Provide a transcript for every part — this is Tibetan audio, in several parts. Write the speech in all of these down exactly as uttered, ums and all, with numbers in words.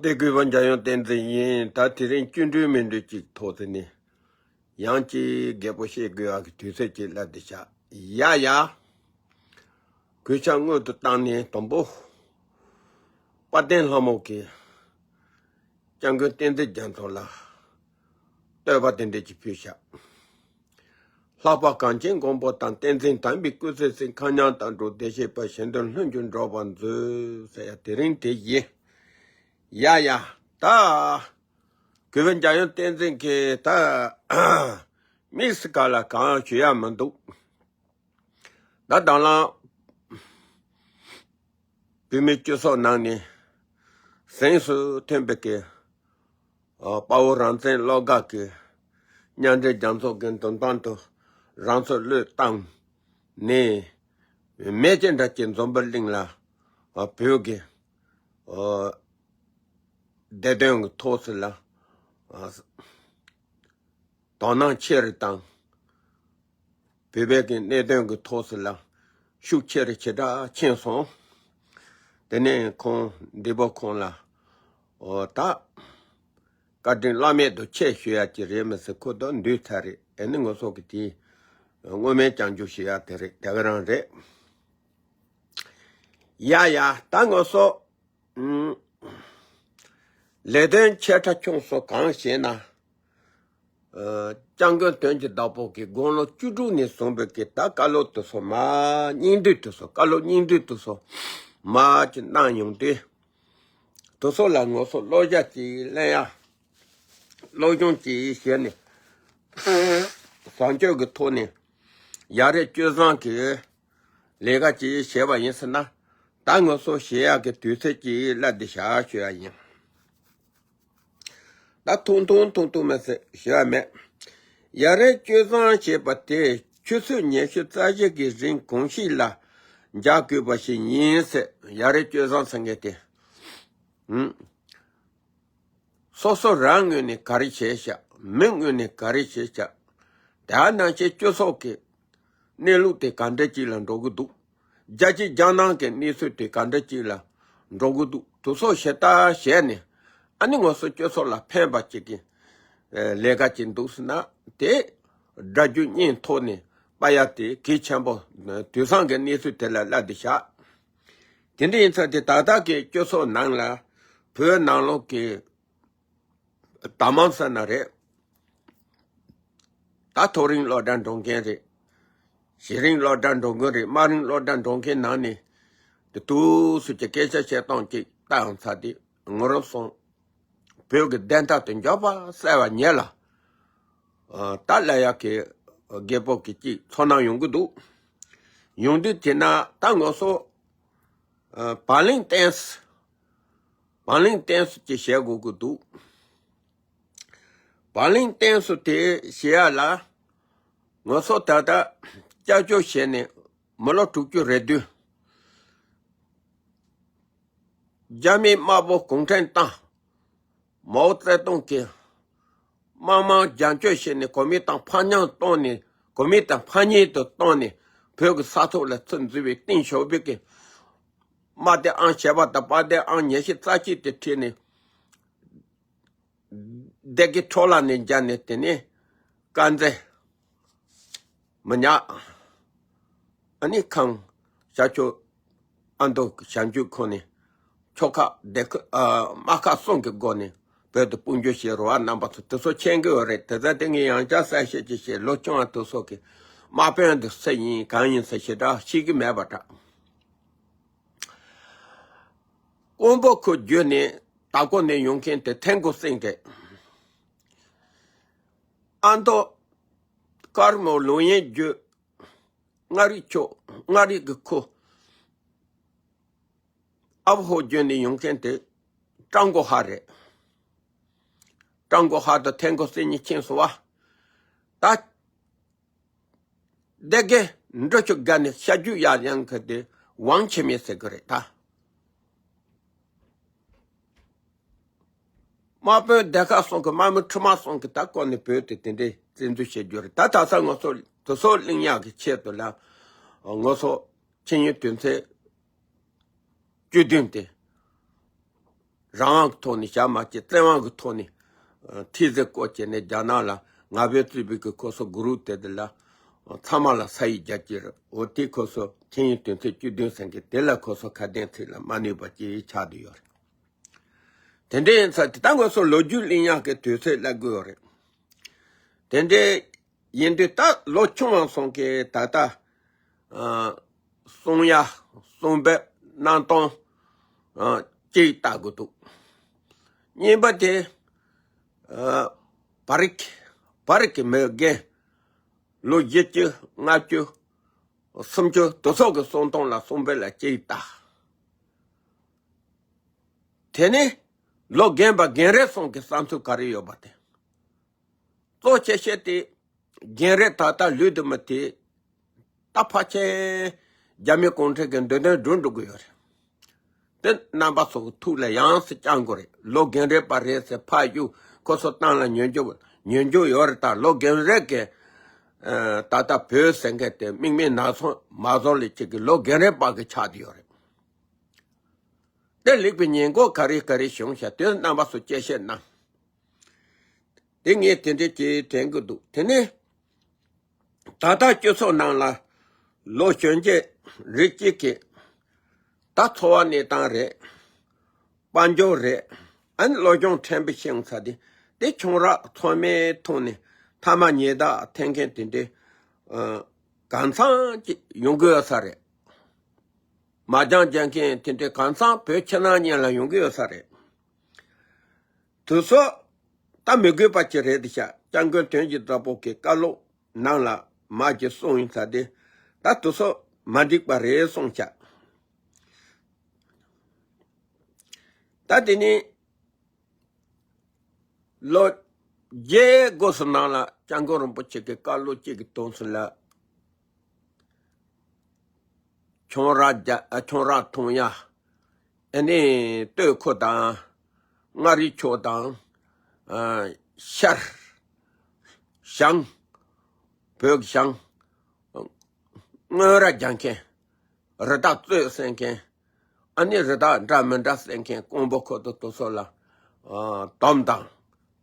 ཏེ་གུས་པ་འཇམ་དབྱངས་བསྟན་འཛིན་ཡིན། ད་དེ་རིང་སྐྱིད་འགྲོས་མི་འགྲོས་ཅིག་ཐོག་དེ་ནས་ཡང་ཅིག་རྒད་པོ་བཤད་དགོས་ཡག་གི་དུས་ཚོད་ཅིག་སླེབས་བསྡད་ཤག་ཡ་ཡ། གུས་ཕྱག་སྔོན་དུ་བཏང་ནས་དང་པོ། དཔལ་ལྡན་ལྷ་མོ་གིས་སྐྱབས་མགོན་བསྟན་འཛིན་རྒྱ་མཚོ་ལ་བསྟོད་པ་དེ་འདྲ་ཅིག་ཕུལ་ཤག་ལྷག་པ་གངས་ཅན་མགོན་པོ་དང་། བསྟན་འཛིན་དམ་པའི་སྐུ་ཚེ་བརྟན། མཁའ་མཉམ་དྭངས་གྲོལ་བདེ་གཤེགས་པ། གཞན་དོན་ལྷུན་གྱིས་འགྲུབ་པར་མཛོད། ཟེར་ཡ་དེ་རིང་དེ་ཡིན། ཡ་ཡ། ད་གུས་པ་འཇམ་དབྱངས་བསྟན་འཛིན་གྱིས་ད་དམིགས་སུ་བཀར་ལ་གང་ཞུ་ཡ་མི་འདུག་ད་དང་བླངས་བོད་མིའི་སྤྱི་ཚོགས་ནང་ནས་གཟེངས་སུ་ཐོན་པའི་གི་དཔའ་བོ་རང་བཙན་བློ་དགའ་གི་མཉམ་འབྲེལ་རྒྱལ་ཚོགས་ཀྱི་མདུན་ཐང་དུ་རང་ཚོ་བློས་བཏང་ནས། མེ་ལྕེ་འདྲ་གྱི་འཛམ་བུ་གླིང་ལ་བོད་ཀྱི་བདེ་དོན་གྱི་ཐོག་སུ་ལ་དོ་སྣང་ཆེ་རུ་དང་། བོད་པའི་གི་གནད་དོན་གྱི་ཐོག་སུ་ལ་ཤུགས་ཆེ་རུ་ཞེ་དྲག་ཕྱིན་སོང་། དེ་ནས་ཁོང་འདི་པོ་ཁོང་ལ་འོ་ད་བཀའ་དྲིན་བླ་མེད་དུ་ཆེ་ཞུ་ཡ་ཅིག་རེད་མི་སྲིད། ཁོ་དོན་འདུས་ཚར་རེད། ཨེ་ནི་ང་ཚོ་གི་དེ་སྔོན་མའི་བྱང་ཆུབ་ཞུ་ཡ་དེ་རེད། དེ་ག་རང་རེད། ཡ་ཡ། ད་ང་ཚོ་ཨུམ། ལས་དོན་ཆེ་ཕྲ་ཆུང་སོགས་གང་ཞེ་ན། ཨ། སྐྱབས་མགོན་དོན་གྱི་བདག་པོ་གིས་དགུང་ལོ་བཅུ་དྲུག་ནས་བཟུང་བའི་གི་ད་བཀའ་སློབ་དེ་ཚོ་མར་སྙིང་བསྡུས་དེ་ཚོ། བཀའ་སློབ་སྙིང་བསྡུས་དེ་ཚོ་མར་ཅིག་གནང་ཡོང་དུས། དེ་ཚོ་ལ་ང་ཚོ་བློ་རྒྱ་ཅིག་ལེན་ཡ། སློབ་སྦྱོང་ཅིག་བྱས་ནས། བཟང་སྤྱོད་ཀྱི་ཐོག་ནས་ཡ་རབས་སྤྱོད་བཟང་གི་ལས་ཀ་ཅིག་བྱས་པ་ཡིན་ཟེར་ན། ད་ང་ཚོ་བྱེད་ཡག་གི་དུས་ཚོད་ཅིག་སླེབས་བསྡད་ཤག་ཞུ་ཡ་ཡིན། ད་ཐུང་ཐུང་ཐུང་ཐུང་མ་ཟད་ཞུ་ཡ་མེད། ཡ་རབས་སྤྱོད་བཟང་ཞེས་པ་དེ་ཆུ་ཚོད་ཉི་ཤུ་རྩ་བཞི་གི་རིང་གོམས་གཤིས་ལ་འཇགས་དགོས་པ་ཞིག་ཡིན་ཟེར། ཡ་རབས་སྤྱོད་བཟང་ཟེར་མཁན་དེ། ཧུམ། སོ་སོ་རང་ངོས་ནས་ག་རེ་བྱས་ཤག་མི་ངོས་ནས་ག་རེ་བྱས་ཤག་དེ་ནང་བཞིན་སྤྱི་ཚོགས་ཀྱི་གནས་ལུགས་དེ་ག་འདྲ་ཅིག་ལ་འགྲོ་གི་འདུག་རྒྱལ་སྤྱི་རྒྱལ་ནང་གི་གནས་ཚུལ་དེ་ག་འདྲ་ཅིག་ལ་འགྲོ་གི་འདུག་དེ་ཚོ་ཞིབ་ལྟ་བྱས་ནས། ཨ་ནི་ང་ཚོ་སྤྱི་ཚོགས་ལ་ཕན་པ་ཅིག་གི་ལས་ཀ་ཅིག་འདུག་ཟེར་ན། དེ་སྒྲ་སྒྱུར་བརྙན་ཐོག་ནས་པ་ཡ་དེ་གལ་ཆེན་པོ། དུས་སང་གི་གནས་ཚུལ་དེ་ལ་སླེབས་བསྡད་ཤག་དེ་འདྲ་ཡིན་ཙང་དེ་ད་ལྟ་གི་སྤྱི་ཚོགས་ནང་ལ་བོད་ནང་ལོགས་ཀྱི་དམངས་ཟེར་ན་རེད། ད་མཐོ་རིམ་སློབ་གྲྭ་འགྲོ་མཁན་རེད། གཞི་རིམ་སློབ་གྲྭ་འགྲོ་མཁན་རེད། དམའ་རིམ་སློབ་གྲྭ་འགྲོ་མཁན་ནང་ནས་དེ་དུས་སུ་ཀྱི་སྐད་ཆ་བཤད་སྟངས་ཅིག་ལྟ་ཡོང་ཚར་དུས། ང་རང་སོང་བོད་ཀྱི་བདེན་མཐའ་དེ་མགྱོགས་པ་གསལ་བ་ཉིད་ལ། ཨ། ད་ལ་ཡག་གི་རྒད་པོ་གི་ཅིག་ཚོར་སྣང་ཡོང་གི་འདུག་ཡོང་དུས་དེ་ན་ད་ང་ཚོ་ཨ། བག་ལེན་བརྟན་སྲུང་། བག་ལེན་བརྟན་སྲུང་ཅིག་བྱེད་དགོས་ཀྱི་འདུག་བག་ལེན་བརྟན་སྲུང་དེ་བྱེད་ཡ་ལ་ང་ཚོ་ད་ལྟ་སྐྱབས་བཅོལ་བྱས་ནས་མི་ལོ་དྲུག་ཅུ་རེ་བདུན། རྒྱ་མིའི་དམར་པོ་གུང་ཁྲན་ཏང་། མའོ་ཙེ་ཏུང་གིས་དམར་དམག་རྒྱབ་སྐྱོར་བྱས་ནས་གོ་མིན་ཏང་ཕར་ཉམས་བཏང་ནས། གོ་མིན་ཏང་ཕར་ཉམས་སུ་བཏང་ནས། བོད་ཀྱི་ས་ཐོག་ལ་ཚུར་འཛུལ་བའི་ཏེང་ཞའོ་ཕིང་གིས་དམག་སྡེ་ཨང་བྱེ་བ་དང་དཔའ་སྡེ་ཨང་ཉི་ཤུ་རྩ་གཅིག་དེ་ཁྲིད་ནས། སྡེ་དགེ་ཁྲོ་ལ་ནས་རྒྱབ་ནས། དེ་ནས་དཀར་མཛེས། མི་ཉག་ཨ་ནི་ཁམས། ཤར་ཕྱོགས་ཨ་མདོ་ཞབས་ཞུ་ཁོངས་ནས་ཆོལ་ཁ་སྡེ་ཁག་ཨ། དམག་ཁག་གསུམ་གྱི་སྒོ་ནས་བོད་དུ་དཔུང་འཇུག་བྱས། རེད་བ། རྣམ་པ་ཚོ་དེ་ཚོ་མཁྱེན་གྱི་ཡོད་རེད། དེ་ཚོ་དེ་ངས་ཡང་བསྐྱར་གསལ་བཤད་ཅིག་བྱས། ལོ་ཆུང་བ་དེ་ཚོ་གིས་དམག་དཔོན་དེ་སུ་ཡིན་གང་ཡིན་ཟེར་ཞེ་དྲག་ཤེས་ཀྱི་མེད་པ་འདྲ། ཀོང་པོ་ཁུལ་བརྒྱུད་ནས་དྭགས་པོ་ནས་ཡོང་མཁན་དེ་ཐན་ཀོ་སིན་རེད། ཨ་མདོ་དཀར་མོ་ལུང་ཡན་བརྒྱུད། མངའ་རིས་ཕྱོགས། མངའ་རིས་ཀྱི་ཁུལ། ཨ་ཧོ་བརྒྱུད་ནས་ཡོང་མཁན་དེ་ཀྲང་གོ་ཧ་རེད། ཀྲང་གོ་ཧ་དང་ཐན་ཀོ་སིན་གཉིས་ཁྱིམ་སོང་བ། ད་སྡེ་དགེ་འབྲི་ཆུ་བརྒལ་ནས་ཤར་རྒྱུད་ཡར་ཡོང་མཁན་དེ་ཝང་ཆི་མེ་ཟེར་གི་རེད་ད། དམག་དཔོན་སྡེ་ཁག་གསུམ་གྱི་དམག་མི་ཁྲི་མ་གསུམ་གྱིས་ད་ཁོ་ནས་བོད་དེ་དེ་འདྲའི་བཙན་འཛུལ་བྱེད་རྒྱུ་རེད། ད་ད་ཆ་ང་ཚོ་དེ་ཚོ་གླེང་ཡག་གི་ཆེད་དུ་ལ་ང་ཚོ་ཆིངས་ཡིག་དོན་ཚན་བཅུ་བདུན་དེ་ རང་དབང་གི་ཐོག་ནས་བྱ་མ་བྱེད་བཙན་དབང་གི་ཐོག་ནས་ཨ་ཐེལ་ཙེ་བཀོལ་བྱས་ནས་རྒྱ་ནག་ལ་ང་ཕོད་གཙོས་པའི་གི་ཁོ་ཚོ་གུ་རུབ་དེ་དེ་ལ་ཨ་ཚང་མ་ལ་ས་ཡིག་རྒྱག་གི་རེད། འོ་དེ་ཁོ་ཚོ་ཆིངས་ཡིག་དོན་ཚན་བཅུ་བདུན་ཟེར་མཁན་དེ་ལ་ཁོ་ཚོ་ཁ་གཏན་ཚིགས་ལ་མ་གནས་པ་ཅིག་ཆགས་བསྡད་ཡོད་རེད། དེ་འདྲ་ཡིན་ཙང་དེ་ལྟར་ང་ཚོ་ལོ་རྒྱུས་གླེང་ཡག་གི་དུས་ཚོད་སླེབས་དགོས་ཡོད་རེད། དེ་འདྲ་ཡིན་དུས་ད་ལོ་ཆུང་བ་སོང་གི་ད་ལྟ་ཨ་གསུང་ཡ་གསུང་འབེབས་གནང་སྟངས་ཨ་གཅིག་ལྟ་དགོས་འདུག་གཉིས་པ་དེ་ཨ་བར་གྱི་བར་གྱི་མི་རྒན་ལོ་བཞི་བཅུ་ལྔ་བཅུ་སུམ་ཅུ་དེ་ཚོ་གི་གསུང་སྟངས་ལ་གསུང་འབེབས་ལ་གཅིག་ལྟ། དེ་ནས་ལོ་རྒན་པ་རྒན་རབས་ཚོ་གི་བསམ་ཚུལ་ག་རེ་ཡོད་པ་དེ། གཙོ་ཆེ་ཤོས་དེ་རྒན་རབས་ད་ལྟ་ལུས་དུ་མི་དེ་ད་ཕལ་ཆེར་རྒྱ་མི་གུང་ཁྲན་གྱི་འདོད་དོན་སྒྲུབ་འགྲོ་གི་ཡོད་རེད། དེ་རྣམ་པ་ཚོ་གི་ཐུགས་ལ་ཡང་སེ་བཅངས་དགོས་རེད། ལོ་རྒན་རབས་པ་རེད་ཟེར་ཕར་གཡུག་ཁོ་ཚོ་ཏང་ལ་ཉན་རྒྱུ་ཉན་རྒྱུ་ཡོད་རེད། ད་ལོ་རྒན་རབས་ཀྱི་ཨ་ད་ལྟ་བོད་ཟེར་མཁན་དེ་དམིགས་མེད་ནག་ཚོང་མ་བཟོ་ལས་ཅིག་གི་ལོ་རྒན་རབས་པ་གི་ཆགས་བསྡད་ཡོད་རེད། དེ་ལེགས་པའི་ཉེས་འགོག་ག་རེ་ག་རེ་བྱུང་ཤག་དེ་རྣམ་པ་ཚོ་དཔྱད་བཤད་གནང་། དེ་ངས་དེ་འདྲ་ཅིག་དྲན་གི་འདུག་དེ་ནས་ད་ལྟ་སྤྱི་ཚོགས་ནང་ལ་ལོ་གཞོན་སྐྱེས་རིགས་གཅིག་གིས་ད་འཚོ་བ་གནས་སྟངས་རེད། དཔལ་འབྱོར་རེད། ཨ་ནི་སློབ་སྦྱོང་ཕྲན་བུ་ཤེས་ཚར་དེ་དེ་ཁྱུང་ར་ཚང་མའི་ཐོག་ནས་ཐ་མག་ཉལ་ཐ་འཐེན་མཁན་དེ་འདྲའི་ཨ་གང་འཚམ་ཅིག་ཡོང་གི་ཡོད་ས་རེད། མ་རྒྱང་རྒྱག་མཁན་དེ་འདྲའི་གང་འཚམ་བོད་ཕྱི་ནང་གཉིས་ལ་ཡོང་གི་ཡོད་ས་རེད། དུ་སོ། ད་མི་དགོས་པ་ཅིག་རེད་ཤག་སྐྱབས་མགོན་དོན་གྱི་བདག་པོ་གི་བཀའ་སློབ་ནང་ལ་མ་ཅིག་གསུངས་ཡིན་ས་དེ་ད་དུ་སོ་མ་འགྲིག་པ་རེད་གསུངས་ཤག་ད་དེ་ནི་ལོ་བརྒྱད་འགོ་སོ་ནང་ལ་སྐྱབས་མགོན་རིན་པོ་ཆེ་གི་བཀའ་སློབ་གཅིག་གི་དོན་ཚུལ་ལ། ཁྱུང་ར་རྒྱ་ཨ་ཁྱུང་ར་མཐོང་ཡ། ཨ་ནི་སྟོད་ཁོ་དང་། མངའ་རིས་ཕྱོགས་དང་། ཨ་ཤར། བྱང་། བོད་བྱང་། སྔོན་ར་རྒྱག་མཁན། རི་དྭགས་གཙོད་བསད་མཁན། ཨ་ནི་རི་དྭགས་འདྲ་མི་འདྲ་བསད་མཁན་ཀོང་པོ་ཁོ་ཐོ་ཐོ་སོགས་ལ། ཨ་དོམ་དང་།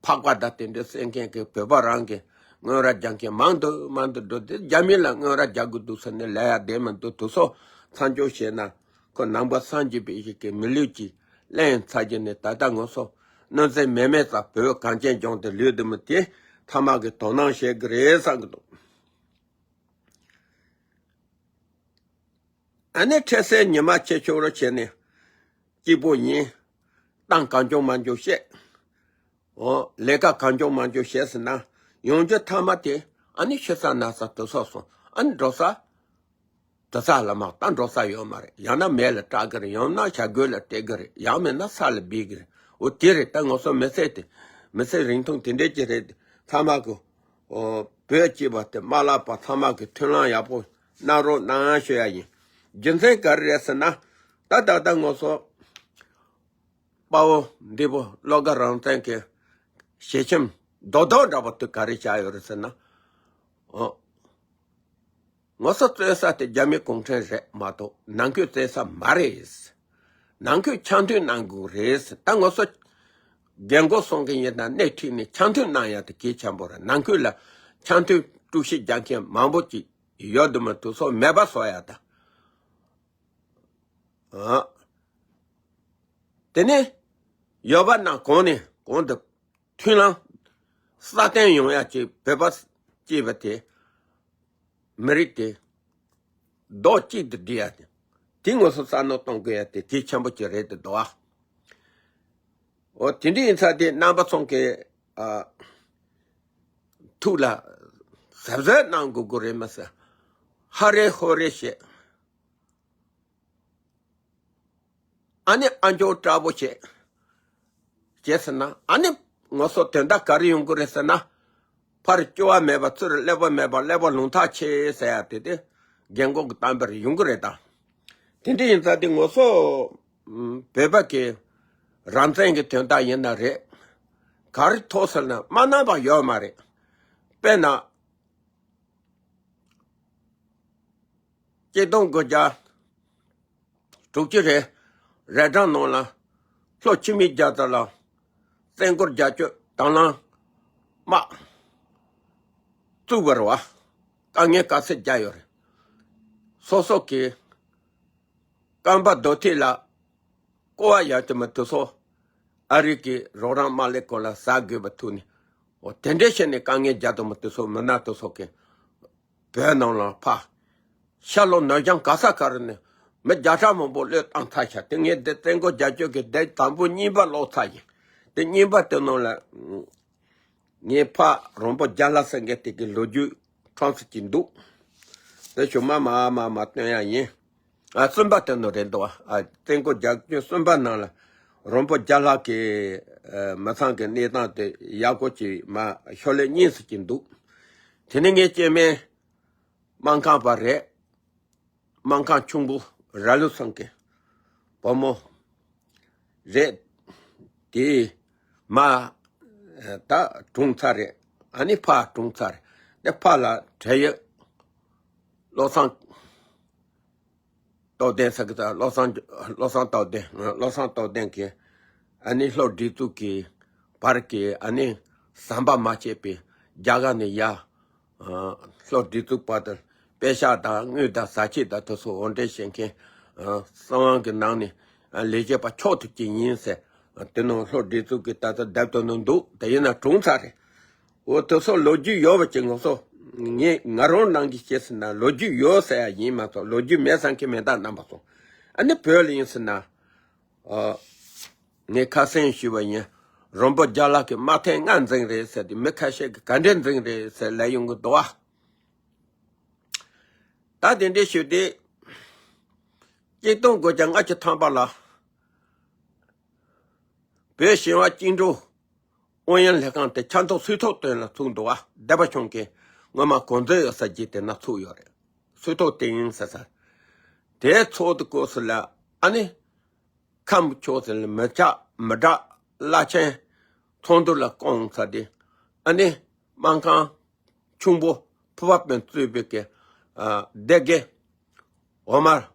ཕག་པ་དང་དེ་འདྲ་བསད་མཁན་གྱི་བོད་པ་རང་གི་སྔོན་ར་རྒྱག་མཁན་མང་དུ་མང་དུ་འགྲོ་དེ་རྒྱ་མི་ལ་སྔོན་ར་རྒྱག་དགོས་འདུག་ཟེར་ནས་ལབ་ཡ་བསྡད་མི་འདུག་དུ་སོ་མཚམས་འཇོག་བྱས་ན་ཁོ་ནང་པ་སངས་རྒྱས་པའི་ཡི་གེ་མི་ལུས་ཀྱི་གླེང་ཚར་རྒྱུ་ནས་ད་ལྟ་ངོ་སོ་གནོད་འཚེ་མེད་མེད་ཙམ་བོད་གངས་ཅན་ལྗོངས་དེ་ལུས་དུ་མི་དེ་ཐ་མ་གི་དོ་སྣང་བྱེད་གི་རེད་བསམ་གི་འདུག་ཨ་ནི་འཕྲལ་སེལ་ཉི་མ་ཆེ་ཆུང་རུ་བྱས་ནས་སྐྱིད་པོ་ཡིན། ཏང་གང་བྱུང་མང་བྱུང་བཤད། འོ་ལས་ཀ་གང་བྱུང་མང་བྱུང་བྱས་ཟིན་ན་ཡོང་རྒྱུ་ཐ་མ་དེ་ཨ་ནི་ཤི་ས་ན་ས་དུ་སོགས་སོང་ཨ་ནི་འགྲོ་ས་དུ་ས་ལ་མ་ད་འགྲོ་ས་ཡོད་མ་རེད། ཡང་ན་མེ་ལ་སྐྲག་གི་རེད། ཡང་ན་བྱ་རྒོད་ལ་སྤྲད་གི་རེད། ཡང་མིན་ན་ས་ལ་སྦས་གི་རེད། འོ་དེ་རེད། ད་ང་ཚོ་མི་ཚེ་དེ་མི་ཚེ་རིང་ཐུང་དེ་འདྲས་ཀྱི་རེད། ཐ་མ་གི་ཨོ་བོད་སྤྱི་པ་དེ་མ་བརླག་པ་ཚང་མ་གི་མཐུན་ལམ་ཡག་པོ་གནང་རོགས་གནང་ཞུ་ཡ་ཡིན། རྒྱུ་མཚན་ག་རེ་རེད་ཟེར་ན། ད་ད་ལྟ་ང་ཚོ་དཔའ་བོ་འདི་པོ་བློ་དགའ་རང་བཙན་གྱི་ཞལ་ཆེམས་རྡོག་རྡོག་འདྲ་པོ་དེ་ག་རེ་བྱ་ཡོད་རེད་ཟེར་ན། ཨོ་ང་ཚོ་རྩོད་ས་དེ་རྒྱ་མི་གུང་ཁྲན་རེད་མ་གཏོགས་ནང་ཁུལ་རྩོད་ས་མ་རེད། ནང་ཁུལ་འཆམ་མཐུན་གནང་དགོས་རེད། ད་ང་ཚོ་རྒན་འཁོགས་སོང་གི་ཡིན་ན་སྣེ་ཁྲིད་ནས་འཆམ་མཐུན་གནང་ཡ་དེ་གལ་ཆེན་པོ་རེད། ནང་ཁུལ་ལ་འཆམ་མཐུན་དཀྲུག་ཤིང་རྒྱག་མཁན་མང་པོ་ཅིག་ཡོད་དུ་མ་དུ་སོགས་མེད་པ་བཟོ་ཡ་ད། ཨ། དེ་ནས་ཡོད་པ་ན་གོང་ནས་གོང་དུ་མཐུན་ལམ་སྲ་བརྟན་ཡོང་ཡ་ཅིག་བོད་པ་སྐྱེས་པ་དེ། མི་རིགས་དེ་རྡོག་གཅིག་ཏུ་སྒྲིལ་ཡ་དེ་དེ་ངོ་སོ་བསམ་བློ་གཏོང་དགོས་ཡ་དེ་གལ་ཆེན་པོ་ཅིག་རེད་དེ་འདུག་ཨ། འོ་དེ་འདྲ་ཡིན་ཙང་དེ་རྣམ་པ་ཚོ་གི་ཨ་ཐུགས་ལ་གཟབ་གཟབ་གནང་དགོས་དགོས་རེད་མ་ཟད་ཧ་རེ་ཧོ་རེ་བྱེད། ཨ་ནི་ཨ་མཆོག་དྲག་པོ་བྱེད། བྱས་ཟེར་ན་ཨ་ནི་ངོ་སོ་དོན་དག་ག་རེ་ཡོང་གི་རེད་ཟེར་ན། ཕར་སྐྱོ་བ་མེད་པ་ཚུར་ཀླད་པ་མེད་པ་ཀླད་པ་ལུང་ཐག་ཆད་ཟེར་ཡ་དེ་དེ་རྒན་འཁོགས་ཀྱི་གཏམ་དཔེར་ཡོང་གི་རེད་ད། དེ་འདྲ་ཡིན་ཙང་དེ་ངོ་སོ་བོད་པ་གི་རང་བཙན་གྱི་དོན་དག་ཡིན་ན་རེད། ག་རེ་ཐོག་ཟེར་ན་མ་གནང་པ་ཡོད་མ་རེད། དཔེར་ན། ཆིག་སྟོང་དགུ་བརྒྱ་དྲུག་ཅུ་རེ་རེ་གྲངས་ནང་ལ་ ལྷོ་འཆི་མེད་རྒྱལ་ཚབ་ལ་བཙན་སྐུལ་རྒྱབ་སྐྱོར་དང་བླངས་དམག་བཙུགས་པ་རེད་བ། དཀའ་ངལ་དཀའ་ཚེགས་རྒྱག་ཡོད་རེད། སོ་སོ་གི་རྐང་པ་རྡོ་ཐིག་ལ་ཀོ་བ་ཡར་དུ་མ་དུ་སོ་ཨ་རི་གི་རོགས་རམ་མ་ལས་གོ་ལ་ཟ་དགོས་པ་ཐུག་ནས། འོ་དེ་འདྲའི་བྱས་ནས་དཀའ་ངལ་རྒྱག་དུ་མ་དུ་སོ་མི་ན་དུ་སོ་གི་བོད་ནང་ལ་ཕ། ཤར་ལྷོ་ནུབ་བྱང་ག་ས་ག་རུ་ནས་མི་བརྒྱ་ཕྲག་མང་པོ་བློས་བཏང་ཚར་ཤག་དེ་ངས་འདི་བཙན་སྐུལ་རྒྱབ་སྐྱོར་གྱི་དེབ་དང་པོ་གཉིས་པ་ཀློག་ཚར་ཡིན། དེ་གཉིས་པ་དེ་ནང་ལ་ངའི་ཕ་རོང་པོ་རྒྱ་ལྷ་ཟེར་མཁན་དེ་གི་ལོ་རྒྱུས་ཁྲོམ་སུ་ཅིག་འདུག་དེ་ཞུ་མ་མ་མ་མ་སྟོན་ཡ་ཡིན། ཨ་གསུམ་པ་དེ་ནང་རེད་འདུག་ཨ་བཙན་སྐུལ་རྒྱབ་སྐྱོར་གསུམ་པ་ནང་ལ་རོང་པོ་རྒྱ་ལྷ་གི་ཨ་མི་ཚང་གི་གནས་སྟངས་དེ་ཡག་པོ་ཅིག་མ་ཤོ་ལེ་གཉིས་སུ་ཅིག་འདུག་དེ་ནས་ངའི་སྐྱེ་དམན་སྨར་ཁམས་པ་རེད། སྨར་ཁམས་ཁྱུང་པོ་ར་ལུག་ཚང་གི་བུ་མོ་རེད། དེ་མ་ད་གྲོངས་ཚར་རེད། ཨ་ནི་ཕ་གྲོངས་ཚར་རེད། དེ་ཕ་ལ་བྲན་གཡོག་བློ་བཟང་སྟོབས་ལྡན་ཟེར་གི་ད་བློ་བཟང་བློ་བཟང་སྟོབས་ལྡན་བློ་བཟང་སྟོབས་ལྡན་གྱིས་ཨ་ནི་ལྷོ་སྒྲིག་འཛུགས་ཀྱི་བར་གྱི་ཨ་ནི་ཟམ་པ་མ་ཆད་པའི་རྒྱ་གར་ནས་ཡར་ལྷོ་སྒྲིག་འཛུགས་བར་དུ་པེ་ཤག་དང་དངུལ་དང་བཟའ་ཆས་དང་དེ་ཚོ་འོར་འདྲེན་བྱེད་མཁན་སྲིད་དབང་གི་ནང་ནས་ལས་བྱེད་པ་མཆོག་ཐུབ་ཀྱི་ཡིན་ཟེར། དེ་ནང་ལྷོ་སྒྲིག་འཛུགས་ཀྱི་ད་ལྟ་བསྡད་དོ་ནང་འདུག་དེ་ཡིན་ན་གྲོངས་ཚར་རེད། འོ་དེ་ཚོ་ལོ་རྒྱུས་ཡོད་པ་ཅིག་ང་ཚོ་ངས་ང་རང་ནང་གི་བཤད་ཟིན་ན་ལོ་རྒྱུས་ཡོད་ཟེར་ཡ་ཡིན་མ་གཏོགས་ལོ་རྒྱུས་མེད་བསམ་མཁན་མེད་ད་རྣམ་པ་ཚོ། ཨ་ནི་བོད་ལ་ཡིན་ཟིན་ན། ཨ། ངས་ཁ་སང་ཞུས་པ་ཡིན། རོང་པོ་རྒྱ་ལགས་ཀྱི་དམག་ཐེངས་ལྔ་འཛིང་རེད་ཟེར་ཏེ་མི་ཁ་ཤས་ཀྱིས་ག་འདྲས་འཛིང་རེད་ཟེར་ལབ་ཡོང་གི་འདུག་བ། ད་དེ་འདྲས་ཞུས་ཏེ། གཅིག་སྟོང་དགུ་བརྒྱ་ལྔ་བཅུ་ཐམ་པ་ལ། བོད་ཞི་བ་བཅིངས་འགྲོལ་ཨུ་ཡོན་ལྷན་ཁང་དེ་ཆབ་མདོ་སུད་ཐོག་སྟེང་ལ་ཚུགས་འདུག་བ། སྡེ་པ་ཆུང་གིས་སྔོན་མ་གོ་མཛོད་ཡོད་ས་གྱི་དེ་ན་ཚུགས་ཡོད་རེད། སུད་ཐོག་སྟེང་ཡིན་ཟེར་ས། དེའི་ཚོགས་འདུ་སྐབས་སུ་ལ་ཨ་ནི། ཁམས་ཕྱོགས་ཟེར་ལ་མི་ཆགས་མི་དྲག་བླ་ཆེན་ཚོགས་འདུ་ལ་བསྐོངས་ཚར་ཏེ། ཨ་ནི་སྨར་ཁམས་ཁྱུང་པོ་ཕུར་པ་དཔོན་གཙོས་པའི་གི་ཨ་སྡེ་དགེ་འོ་མ་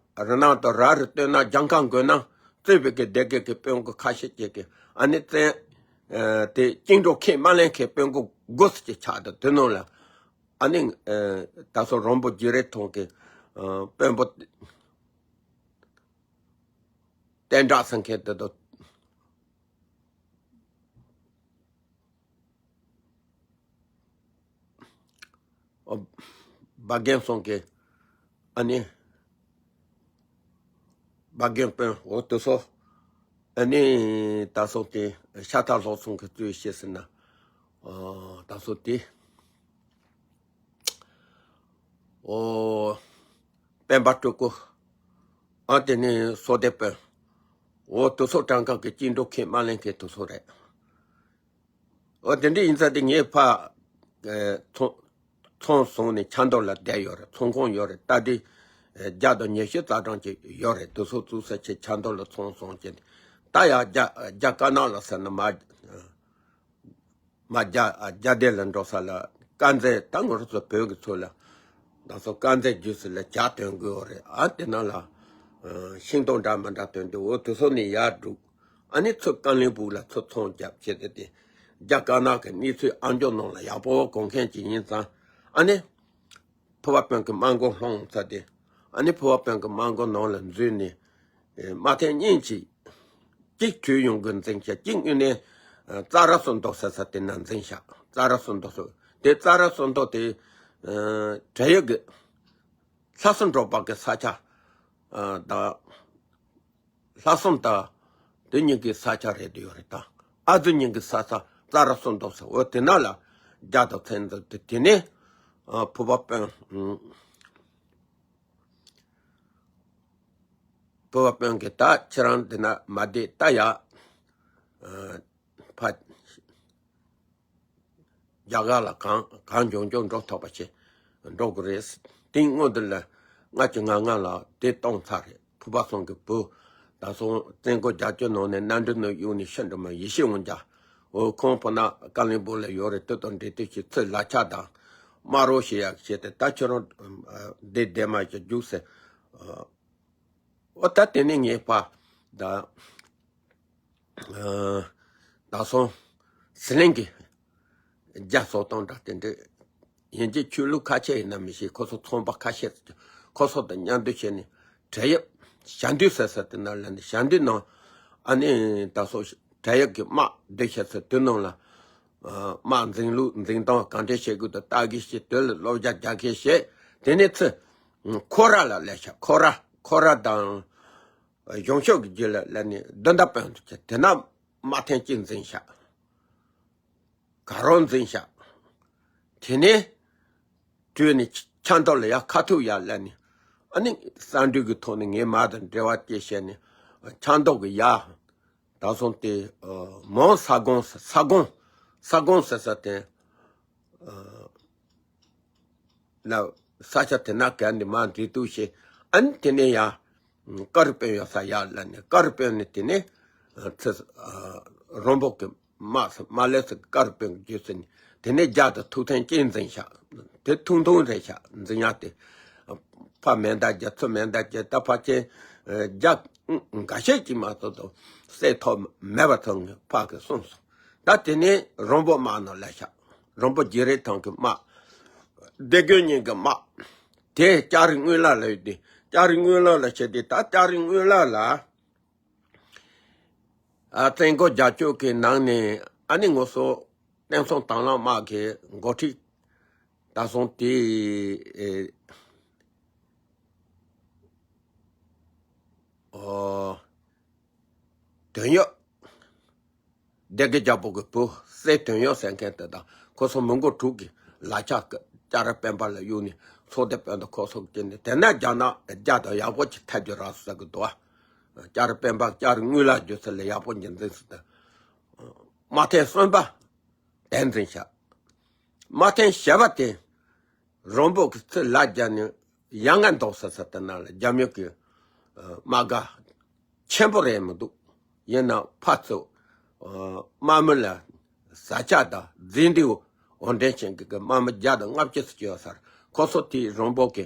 རི་ནང་དང་ར་རི་སྟོད་ནང་ལྗང་ཁང་དགོན་ནང་གཙོས་པའི་གི་སྡེ་དགེ་གི་དཔོན་སྐུ་ཁ་ཤས་ཅིག་གི་ཨ་ནི་བཙན་ཨ་དེ་བཅིངས་འགྲོལ་ཁས་མ་ལེན་མཁན་དཔོན་སྐུ་དགུ་ཙམ་ཅིག་ཆགས་འདུག་དེ་ནང་ལ་ཨ་ནི་ཨ་ད་སོ་རོང་པོ་བརྒྱུད་རིམ་ཐོག་གི་ཨ་དཔོན་པོ་བསྟན་གྲགས་ཟེར་མཁན་དེ་དང་། ཨོ། སྦ་རྒན་སོང་གི། ཨ་ནི། སྦ་རྒན་དཔོན་འོ་དེ་ཚོ། ཨ་ནི་ད་སོང་དེ་ཤ་ཐག་ལྷོ་སོང་གི་གཙོས་བཤད་ཟིན་ན། ཨོ་ད་སོ་དེ། ཨོ། སྤེན་པ་སྤྲུལ་སྐུ། ཨ་དེ་ནི་བསོད་བདེ་དཔོན། འོ་དེ་ཚོ་གྲངས་ཀ་གི་བཅིངས་འགྲོལ་ཁས་མ་ལེན་མཁན་དེ་ཚོ་རེད། འོ་དེ་འདྲ་ཡིན་ཙང་དེ་ངའི་ཕ། ཨེ། ཚོང་ཚོང་བཟུང་ནས་ཆབ་མདོ་ལ་བསྡད་ཡོད་རེད། ཚོང་ཁང་ཡོད་རེད། རྟ་དྲེལ་ཨེ་བརྒྱ་དང་ཉི་ཤུ་རྩ་གྲངས་ཅིག་ཡོད་རེད། དེ་ཚོ་བཙུགས་ས་ཆེད་ཆབ་མདོ་ལ་ཚོང་བཟུང་བྱས་ནས་ད་ཡང་རྒྱ་རྒྱ་དཀར་ནག་ལ་ཟེར་ན་མ་མ་རྒྱ་རྒྱ་སྡེ་ལ་འགྲོ་ས་ལ་དཀར་མཛེས། ད་ང་རང་ཚོ་བོད་ཀྱི་ཚོ་ལ་ད་སོ་དཀར་མཛེས་རྒྱུད་ཚོ་ལ་ཇ་འདོན་གི་ཡོད་རེད། ཨ་དེ་ནང་ལ་ཤིང་ཏོག་འདྲ་མི་འདྲ་སྟོན་དུས་འོ་དེ་ཚོ་ནས་ཡར་འགྲོ། ཨ་ནི་ཚུར་ཀ་ལིང་སྦུག་ལ་ཚུར་ཚོང་རྒྱབ་བྱས་ཏེ་དེ་རྒྱ་དཀར་ནག་གི་གནས་ཚུལ་ཨ་མཆོག་ནང་ལ་ཡག་པོ་གོ་མཁན་ཅིག་ཡིན་ཙང་། ཨ་ནི་ཕུར་པ་དཔོན་གྱི་དམག་འགོ་ལྷུང་ཚར་ཏེ། ཨ་ནི་ཕུར་པ་དཔོན་གྱི་དམག་འགོ་ནང་ལ་འཛུལ་ནས། ཨེ། དམག་ཐེངས་གཉིས་ཅིག་གཅིག་གྲོལ་ཡོང་གི་འཛིང་ཤག་གཅིག་དངོས་གནས་ཙ་ར་སུ་མདོ་ཟེར་ས་དེ་ན་འཛིང་ཤག་ཙ་ར་སུ་མདོ་ཟེར་དེ་ཙ་ར་སུ་མདོ་དེ། ཨེ། བྲག་ཡུལ་གྱི་ལྷ་སྲུང་འབྲོག་པ་གི་ས་ཆ། ཨ། དང་། ལྷ་སྲུང་དང་། དེ་གཉིས་ཀྱི་ས་ཆ་རེད་དུ་ཡོད་རེད་ད། ཨ་ཙི་གཉིས་ཀྱི་ས་ས་ཙ་ར་སུ་མདོ་ཟེར་འོ་དེ་ན་ལ་རྒྱ་དང་མཚན་འདུག་དེ་དེ་ནས། ཨ། ཕུར་པ་དཔོན། ཨུམ། ཕུར་པ་དཔོན་གྱིས་ད་ཁྱེད་རང་འདི་ན་མ་བསྡད་ད་ཡ། ཨ། ཕ། རྒྱ་གར་ལ་གང་གང་མགྱོགས་མགྱོགས་འགྲོ་ཐུབ་པ་བྱེད་འགྲོ་དགོས་རེད། དེའི་སྔོན་དུ་ལ་ལྔ་བཅུ་ང་ལྔ་ལ་དེ་གཏོང་ཚར་རེད། ཕུར་པ་ཚང་གི་བུ་ད་སོང་བཙན་སྐུལ་རྒྱབ་སྐྱོར་ནང་ནས་མནའ་འབྲེལ་ནང་གཡུགས་ནས་ཤི་འགྲོ་མ་ཡེ་ཤེས་དབང་རྒྱལ། འོ་ཁོང་ཕོ་ན་ཀ་ལིང་སྦུག་ལ་ཡོད་རེད། དེ་དང་འབྲེལ་མཐུད་ཀྱི་ཚུར་ལག་ཆ་དང་དམག་རོགས་བྱེད་ཡག་བྱས་ཏེ་ད་ཁྱོད་རང་བདེ་བདེ་མ་ཞིག་རྒྱུགས་ཟེར། འོ་ད་དེ་ནས་ངའི་ཕ་ད། ད་སོང་ཟི་ལིང་གི་རྒྱ་སོ་སྟོང་འདྲ་དེ་འདྲ་ཡིན་གྱི། ཆོས་ལུགས་ཁ་ཆེ་ཡིན་ན་མི་ཤེས། ཁོ་ཚོ་ཚོང་པ་ཁ་ཤས། ཁོ་ཚོ་དང་མཉམ་དུ་བྱས་ནས་བྲེལ་ཡོད་ཞལ་འདོན་ཟེར་ས་དེ་ན་ལ་ནི་ཞལ་འདོན་ནང་ཨ་ནི་ད་སོ་བྲེལ་ཡོད་ཀྱི་དམག་སྡེ་ཤ་ཚ་དེ་ནང་ལ། དམག་འཛིང་ལུགས་འཛིང་སྟངས་གང་འདྲ་བྱེད་དགོས་དང་ལྟ་གི་བྱེད། དོན་ལ་བློ་རྒྱ་རྒྱག་གི་བྱེད། དེ་ནས་ཚུར་ཁོ་ར་ལ་ལས་ཤ། ཁོ་ར་ཁོ་ར་དང་གཞུང་ཕྱོགས་ཀྱི་རྒྱུད་ལ་ལ་ནི་བདུན་ཟླ་དཔོན་དུ་བྱས། དེ་ན་དམག་ཐེངས་གཅིག་འཛིང་ཤ། ག་རང་འཛིང་ཤ། དེ་ནས་དུས་ནས་ཆབ་མདོ་ལ་ཡ་ཁ་ཐུག་ཡ་ལ་ནི་ཨ་ནི་གསང་འདུས་ཀྱི་ཐོག་ནས་ངའི་མ་དང་འབྲེལ་བ་སྐྱེས་བྱས་ནས་ཆབ་མདོ་གི་ཡ། ད་སོང་སྟེ་མོན་ས་དགོན། ས་དགོན། ས་དགོན་ཟེར་ས་དེ་ལ་ས་ཆ་དེ་ན་ག་ནི་མ་འདི་ཏུ་ཤེ། ཨ་ནི་དེ་ནས་ཡ་ཀར་དཔོན་ཡོད་ས་ཡ་ལ་ནི་ཀར་དཔོན་ནི་དེ་ནས་ཚེ་རོང་པོ་གི་མ་ས་མ་ལས་ས་ཀར་དཔོན་གྱི་རྒྱུད་ས་ནི་དེ་ནས་རྒྱ་དང་ཐུག་ཐེངས་གཅིག་འཛིང་ཤ། དེ་ཐུང་ཐུང་རེད་ཤ། འཛིང་ཡ་དེ་ཕ་མེ་མདའ་རྒྱ་ཚུ་མེ་མདའ་རྒྱ་ད་ཕ་ཆེན་རྒྱ་འགའ་ཤས་ཀྱིས་མ་གཏོགས་དང་བསད་ཐོབ་མེད་པ་ཐོན་ངེས་ཕ་གི་གསུངས་སོང་། ད་དེ་ནས་རོང་པོ་དམག་ནང་ལ་ཤ། རོང་པོ་རྗེ་རེ་ཐང་གི་དམག། སྡེ་དགོན་གཉིས་ཀྱི་དམག། དེ་ལྕགས་རི་དངུལ་ལག་ལ་ཡོད་དེ། ལྕགས་རི་དངུལ་ལག་ལ་བྱས་ཏེ། ད་ལྕགས་རི་དངུལ་ལག་ལ་ཨ་བཙན་རྒོལ་རྒྱག་ཕྱོགས་ཀྱི་ནང་ནས་ཨ་ནི་ངོ་སོ་བསྟན་སྲུང་དང་བླངས་དམག་གི་འགོ་ཁྲིད་ད་སོང་དེ། ཨེ་ཨོ། དོན་ཡོད། སྡེ་དགེ་རྒྱལ་པོ་གི་བུ་སྲས་དོན་ཡོད་ཟེར་མཁན་དེ་དང་ཁོ་ཚོ་མི་མགོ་དྲུག་གི་ལག་ཆ་ཀ་ལྕགས་རི་སྤེན་པ་ལ་གཡུགས་ནས་ཚོགས་སྡེ་སྤེན་པ་ཁོ་ཚོ་གི་ནས་དེ་ན་རྒྱ་ནག་རྒྱ་དང་ཡག་པོ་ཅིག་ཐད་ཀྱི་རག་སོང་ཟེར་གི་འདུག་ཨ། ལྕགས་རི་སྤེན་པ་ལྕགས་རི་དངུལ་ལག་རྒྱུ་ཚུལ་ལ་ཡག་པོ་ཉིན་འཛིན་སུ་དང་། དམག་ཐེངས་གསུམ་པ་དེ་འཛིན་བྱ། དམག་ཐེངས་བཞི་པ་དེ་རོང་པོ་གི་ཚུར་ལ་རྒྱ་ནས་ཡ་ང་མདོ་ས་ས་དེ་ན་ལ་རྒྱ་མི་གི་དམག་སྒར་ཆེན་པོ་རེད་མི་འདུག་ཡིན་ན་ཕར་ཚུར་དམག་མི་ལ་བཟའ་བཅའ་དང་རྫས་འདི་འོར་འདྲེན་བྱེད་མཁན་གྱི་དམག་མི་བརྒྱ་དང་ལྔ་བཅུ་ཙམ་ཅིག་ཡོད་ས་རེད། ཁོ་ཚོ་དེའི་རོང་པོ་གི་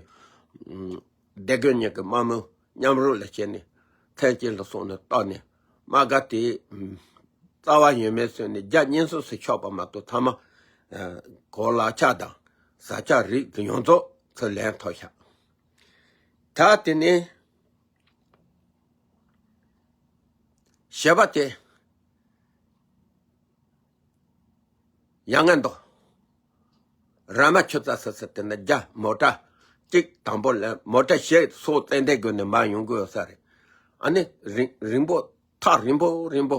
སྡེ་དགོན་གཉིས་ཀྱི་དམག་མི་མཉམ་རུབ་ལ་བྱས་ནས་ཐེངས་གཅིག་ལ་སོང་ནས་བཏང་ནས་དམག་སྒར་དེའི་རྩ་བ་ཡོད་མེད་བཟོས་ནས་རྒྱ་གཉིས་སོ་སོ་ཆོག་པ་མ་གཏོགས་ཚང་མ་གོ་ལག་ཆ་དང་བཟའ་བཅའ་རིགས་དེ་ཡོངས་རྫོགས་ཚུར་ལེན་ཐོབ་ཤག་ད་དེ་ནས་བཞི་པ་དེ་ཡ་ང་མདོ། ར་མ་ཆུ་རྩ་ས་ས་དེ་ན་རྒྱ་མོ་ཊ་གཅིག་དང་པོ་ལ་མོ་ཊ་བཞི་སོགས་ཙན་དན་དགོན་ནས་མར་ཡོང་གི་ཡོད་ས་རེད། ཨ་ནི་རིང་རིང་པོ་ཐག་རིང་པོ་རིང་པོ་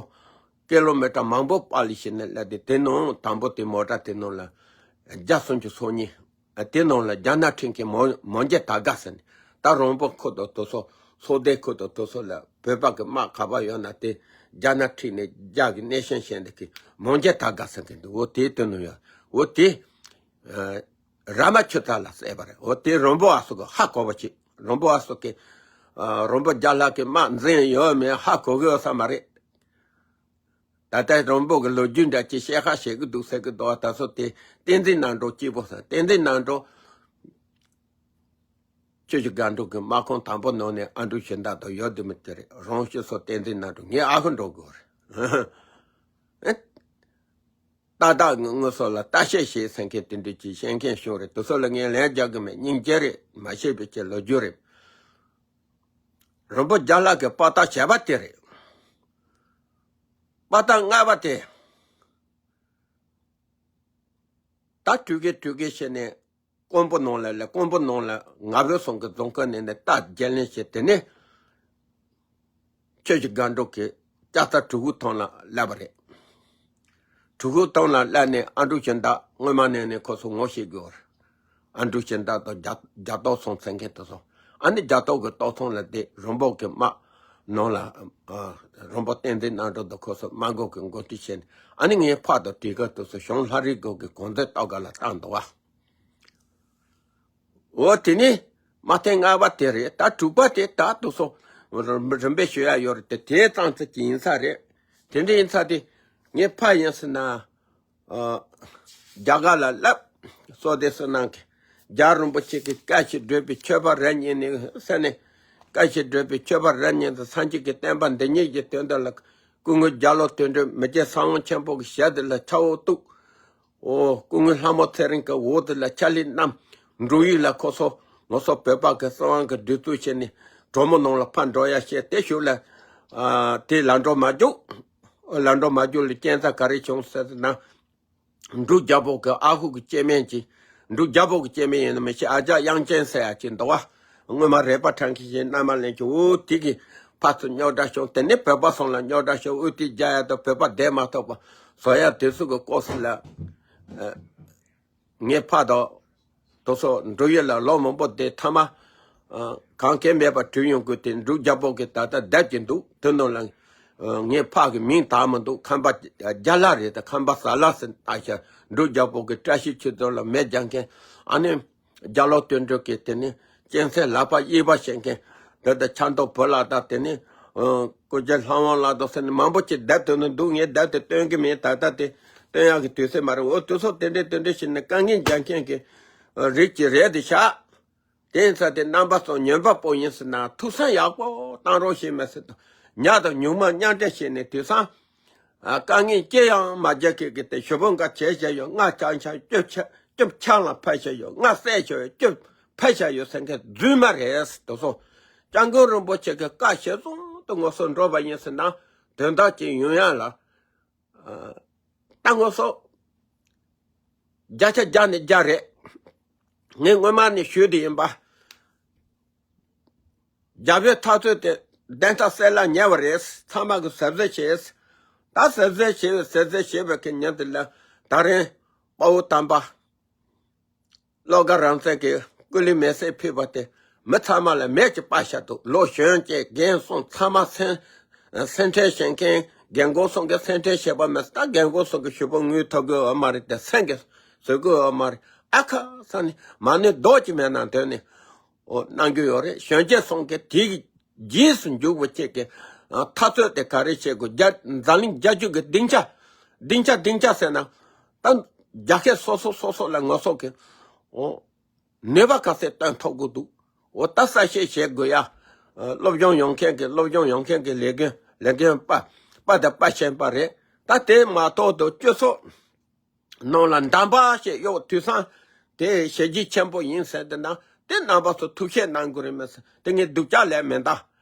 ཀི་ལོ་མི་ཊར་མང་པོ་པ་ལི་ཞིག་ནས་སླེབས་ཏེ་དེ་ནང་དང་པོ་དེ་མོ་ཊ་དེ་ནང་ལ་རྒྱ་སུམ་ཅུ་སོ་གཉིས། དེ་ནང་ལ་རྒྱ་ནག་ཁྲིམས་ཀྱི་མོ་མོ་རྒྱ་ད་ག་ཟེར་ནས་ད་རོང་པོ་ཁུལ་དང་དེ་ཚོ་ཚོགས་སྡེ་ཁུལ་དང་དེ་ཚོ་ལ་བོད་པ་གི་དམག་ག་པར་ཡོད་ན་དེ་རྒྱ་ནག་ཁྲིམས་ནས་རྒྱ་གི་གནས་ཤན་བཤད་འདི་གི་མོ་རྒྱ་ད་ག་ཟེར་མཁན་འདུག་འོ་དེ་དེ་ནང་ཡོད། འོ་དེ་ར་མ་ཆུ་རྩ་ལ་བསད་པ་རེད། འོ་དེ་རོང་པོ་ཨ་སོ་གི་ཧ་གོ་བ་ཅིག་རོང་པོ་ཨ་སོ་གི་རོང་པོ་རྒྱ་ལྷ་གི་དམག་འཛིང་ཡོད་མེད་ཧ་གོ་གི་ཡོད་ས་མ་རེད། ད་ལྟ་རོང་པོ་གི་ལོ་རྒྱུས་འདྲ་ཅིག་བཤད་ཁ་བྱེད་གི་འདུག་ཟེར་གི་འདུག་ད་སོ་དེ་བསྟན་འཛིན་རྣམ་གྲོལ་གཅིག་པོ་ཟེར། བསྟན་འཛིན་རྣམ་གྲོལ་ཆུ་བཞི་སྒང་དྲུག་གི་དམག་ཁོངས་དང་པོ་ནང་ནས་ཨ་འབྲུག་ཞི་བདེ་དང་ཡོད་དུ་མི་དེ་རེད། རང་སྐྱོ་སོ་བསྟན་འཛིན་རྣམ་གྲོལ་ངའི་ཨ་ཁུ་འགྲོ་དགོས་རེད། ཏག་ཏག་ངུ་ངུ་སོ་ལ་ལྟ་བཤལ་བྱེད་ཟེར་མཁན་དེ་འདྲ་ཅིག་བཤད་མཁན་བྱུང་རེད། དེ་ཚོ་ལ་ངས་ལན་རྒྱག་གི་མེད། སྙིང་རྗེ་རེད། མ་ཤེས་པའི་ཆེད་ལོ་རྒྱུས་རེད། རོང་པོ་རྒྱ་ལྷ་གི་དཔའ་རྟགས་བྱས་པ་དེ་རེད། དཔའ་རྟགས་ལྔ་པ་དེ། ད་དུས་ཀྱི་དུས་ཀྱི་བྱས་ནས་ཀོང་པོ་ནང་ལ་ལ་ཀོང་པོ་ནང་ལ་ང་བོད་སོང་གི་རྫོང་ཁ་ནས་ནས་རྟ་རྒྱལ་ལེན་བྱས། དེ་ནས་ཆུ་བཞི་སྒང་དྲུག་གི་ལྕགས་རྟ་གྲུ་གུ་ཐང་ལ་སླེབས་པ་རེད། གྲུ་གུ་ཐང་ལ་སླེབས་ནས་ཨ་འབྲུག་ཞི་བདེ་སྔོན་མ་ནས་ནས་ཁོ་ཚོ་ངོ་ཤེས་དགོས་རེད། ཨ་འབྲུག་ཞི་བདེ་དང་རྒྱ་རྒྱ་ཏོག་ཚང་ཟེར་མཁན་དེ་ཚོ། ཨ་ནི་རྒྱ་ཏོག་གི་ཏོག་ཚང་ལ་དེ་རོང་པོ་གི་དམག་ནང་ལ་ཨ་རོང་པོ་བསྟན་འཛིན་རྣམ་གྲོལ་དང་ཁོ་ཚོ་དམག་འགོ་གི་འགོ་ཁྲིད་བྱས་ནས། ཨ་ནི་ངའི་ཕ་དང་དེ་ག་དེ་ཚོ་གཞུང་ལྷ་རི་སྒང་གི་གོང་ཚད་ཏོག་ག་ལ་བཏང་འདུག་བ། འོ་དེ་ནི་དམག་ཐེངས་ལྔ་པ་དེ་རེད། ད་དྲུག་པ་དེ་ད་དེ་ཚོ་རིམ་པས་ཞུ་ཡ་ཡོད་རེད། དེ་དེ་ཙམ་ཙམ་ཅིག་ཡིན་ས་རེད། དེ་འདྲ་ཡིན་ས་དེ་ངའི་ཕ་ཡིན་ཟེར་ན། ཨ། རྒྱ་གར་ལ་སླེབས། བསོད་བདེ་བསོད་ནམས་ཀྱིས་རྒྱལ་བ་རིན་པོ་ཆེ་གི་བཀའ་བཞིན་བགྲོད་པའི་མཆོད་པ་རབ་བརྙེས་ནས་ཟེར་ནས། བཀའ་བཞིན་བགྲོད་པའི་མཆོད་པ་རབ་བརྙེས་ཏེ་སངས་རྒྱས་ཀྱི་བསྟན་པ་འདི་ཉིད་ཀྱི་དོན་དུ་ལ་ སྐུ་ངོ་རྒྱ་ལོ་དོན་གྲུབ་མི་རྗེ་ས་དབང་ཆེན་པོ་གི་ཞལ་དེ་ལ་ཆ་འོག་གཏུགས། ཨོ། སྐུ་ངོ་ལྷ་མོ་ཚེ་རིང་གི་འོག་དེ་ལ་ཕྱག་ལས་བསྣམས། འབྲུག་ཡུལ་ལ་ཁོ་ཚོ་ང་ཚོ་བོད་པ་གི་སྲིད་དབང་གི་སྒྲིག་འཛུགས་བྱས་ནས་གྲོ་མོ་ནང་ལ་ཕར་འགྲོ་ཡ་བཤད་དེ་ཞུ་ལ། ཨ། དེ་ལམ་འགྲོ་མ་རྒྱུག་ལམ་འགྲོ་མ་རྒྱུག་ལ་རྐྱེན་རྩ་ག་རེ་བྱུང་ཟེར་ན། འབྲུག་རྒྱལ་པོ་གི་ཨ་ཁུ་གི་སྐྱེ་དམན་གྱིས། འབྲུག་རྒྱལ་པོ་གི་སྐྱེ་དམན་ཡིན་ནམ་མི་ཤེས། ཨ་ཅག་དབྱངས་ཅན་ཟེར་ཡ་ཅིག་འདུག་བ། སྔོན་མ་རས་པ་ཁྲང་ཁྱི་ཞིག་མནའ་མ་ལེན་གྱི། འོ་དེ་གིས་ཕར་ཚུར་རྙོག་དྲ་བྱུང་། དེ་ནས་བོད་པ་ཚོ་ལ་རྙོག་དྲ་བྱུང་། དབུ་ཐོག་རྒྱག་ཡ་དང་བོད་པ་བསྡད་མ་ཐུབ་པ་བཟོ་ཡ་དེ་ཚོ་གི་སྐབས་སུ་ལ། ཨ། ངས་ཕར་དང་། དེ་ཚོ་འབྲུག་ཡུལ་ལ་ལོ་མང་པོ་བསྡད་མཐའ་མ། ཨ། གང་གལ་མེད་པ་བྲོས་ཡོང་དགོས་ཏེ། འབྲུག་རྒྱལ་པོ་གི་ད་ལྟ་བསྡད་ཀྱི་འདུག་དེ་ནང་ལ། ཨ། ངས་ཕ་གི་མིང་དག་མི་འདུག་ཁམས་པ་རྒྱ་ལ་རེད། ད་ཁམས་པ་ཟ་ལ་ཟེར་ལྟ་ཤག་འབྲུག་རྒྱལ་པོ་གི་བཀྲ་ཤིས་ཆོས་རྫོང་ལ་མེ་རྒྱག་མཁན། ཨ་ནི། རྒྱ་ལོ་དོན་གྲུབ་ཀྱི་དེ་ནི་གཅན་གཟན་ལག་པ་གཡས་པ་བྱེད་མཁན། དེ་ལྟར་ཆབ་མདོ་བུ་ལགས་དང་། དེ་ནི། ཨ། སྐུ་རྒྱལ་ལྷ་དབང་ལགས་དང་ཟེར་ནས་མང་པོ་ཅིག་བསྡད་དོན་ནི་འདུག་ངས་བསྡད་དེ་སྟོན་གྱི་མེད། ད་ལྟ་དེ་སྟོན་ཡག་གི་དུས་ཚོད་མ་རེད། འོ་དུས་ཚོད་དེ་འདྲས་དེ་འདྲས་བྱས་ནས་དཀའ་ངལ་རྒྱག་མཁན་གྱི་རིགས་ཅིག་རེད་དེ་ཤག་དེ་ཡིན་ཙང་དེ་རྣམ་པ་ཚོ་ཉན་པ་པོ་ཡིན་ཟེར་ན་ཐུགས་བསམ་ཡག་པོ་བཏང་རོགས་བྱེད་མ་ཟེར་དང་། ཉག་དང་ཉུང་མ་མཉམ་འབྲེལ་བྱས་ནས་དུས་སང་། ཨ། དཀའ་ངལ་ཅི་ཡང་མ་རྒྱག་མཁན་གྱི་དེ་ཞུ་བོ་འགའ་བྱས་བྱས་ཡོད། ལྔ་ཆང་ཆང་བཅུ་ཆ་བཅུ་ཆང་ལ་ཕར་བྱས་ཡོད། ལྔ་བསད་བྱས་ཡོད། བཅུ་ཕར་བྱས་ཡོད་ཟེར་མཁན་རྫུན་མ་རེད། དེ་ཚོ་སྐྱབས་མགོན་རིན་པོ་ཆེ་གི་བཀའ་གཞིར་བཟུང་དུ་ང་ཚོ་འགྲོ་བ་ཡིན་ཟེར་ན་དོན་དག་ཅིག་ཡོང་ཡ་ལ། ཨ། ད་ང་ཚོ་བརྒྱ་ཆ་བརྒྱ་ནས་བརྒྱ་རེད། ངས་སྔོན་མ་ནས་ཞུས་དེ་ཡིན་པ། རྒྱ་བོད་འཐབ་རྩོད་དེ་བདེན་མཐའ་གསལ་ལ་ཉེ་བ་རེད། ཚང་མ་གིས་གཟབ་གཟབ་བྱེད། ད་གཟབ་གཟབ་བྱེད་པའི་གཟབ་གཟབ་བྱེད་པའི་གི་ཉིན་དེ་ལ་ད་རིང་དཔའ་བོ་དམ་པ་བློ་དགའ་རང་བཙན་གྱིས་སྐུ་ལུས་མེ་སྲེག་ཕུལ་བ་དེ་མི་ཚང་མ་ལ་མེ་ཅིག་སྤར་བཞག་འདུག་ལོ་གཞོན་སྐྱེས་རྒན་གསུམ་ཚང་མ་སེམས་སེམས་ཁྲལ་བྱེད་མཁན། རྒན་གོག་གསུམ་གྱིས་སེམས་ཁྲལ་བྱེད་པ་མེད། ད་རྒན་གོག་གསུམ་གྱིས་ཞུ་བོ་དངུལ་ཐོབ་གི་ཡོད་མ་རེད་དེ། སེམས་ཀྱིས་བཟོད་གི་ཡོད་མ་རེད། ཨ་ཁ་ས་ནི་མ་ཎི་རྡོག་གཅིག་མེད་ན་འདོན་ནས། ཨོ། གནང་རྒྱུ་ཡོད་རེད། གཞོན་སྐྱེས་ཚོ་གིས་དེའི་རྗེས་སུ་འཇུག་པ་བྱེད་ཀྱི། ཨ། འཐབ་རྩོད་དེ་ག་རེ་བྱེད་དགོས། རྒྱ་འཛམ་གླིང་རྒྱལ་སྤྱི་གི་སྡིངས་ཆ། སྡིངས་ཆ་སྡིངས་ཆ་ཟེར་ན། ད་རྒྱལ་ཁབ་སོ་སོ་སོ་སོ་ལ་ང་ཚོ་གི། ཨོ། ནུས་པ་ག་ཚད་བཏོན་ཐུབ་དགོས་འདུག་ཨོ། ད་གསལ་བཤད་བྱེད་དགོས་ཡ། ཨ། སློབ་སྦྱོང་ཡོང་མཁན་གྱི་སློབ་སྦྱོང་ཡོང་མཁན་གྱི་ལས་འགན་ལས་འགན་པ་པ་དང་པ་ཆེན་པ་རེད། ད་དེ་མ་གཏོགས་དུ་སྤྱི་ཚོགས་ནང་ལ་འདམ་པ་ཞིག་གཡོག་དུས་སང་དེ་བྱས་རྗེས་ཆེན་པོ་ཡིན་ཟེར་དེ་ན། དེ་རྣམ་པ་ཚོ་ཐུགས་ཞིབ་གནང་དགོས་རེད་མ་ཟད། དེ་ངས་སྡུག་ཅག་ལས་མེད་ད།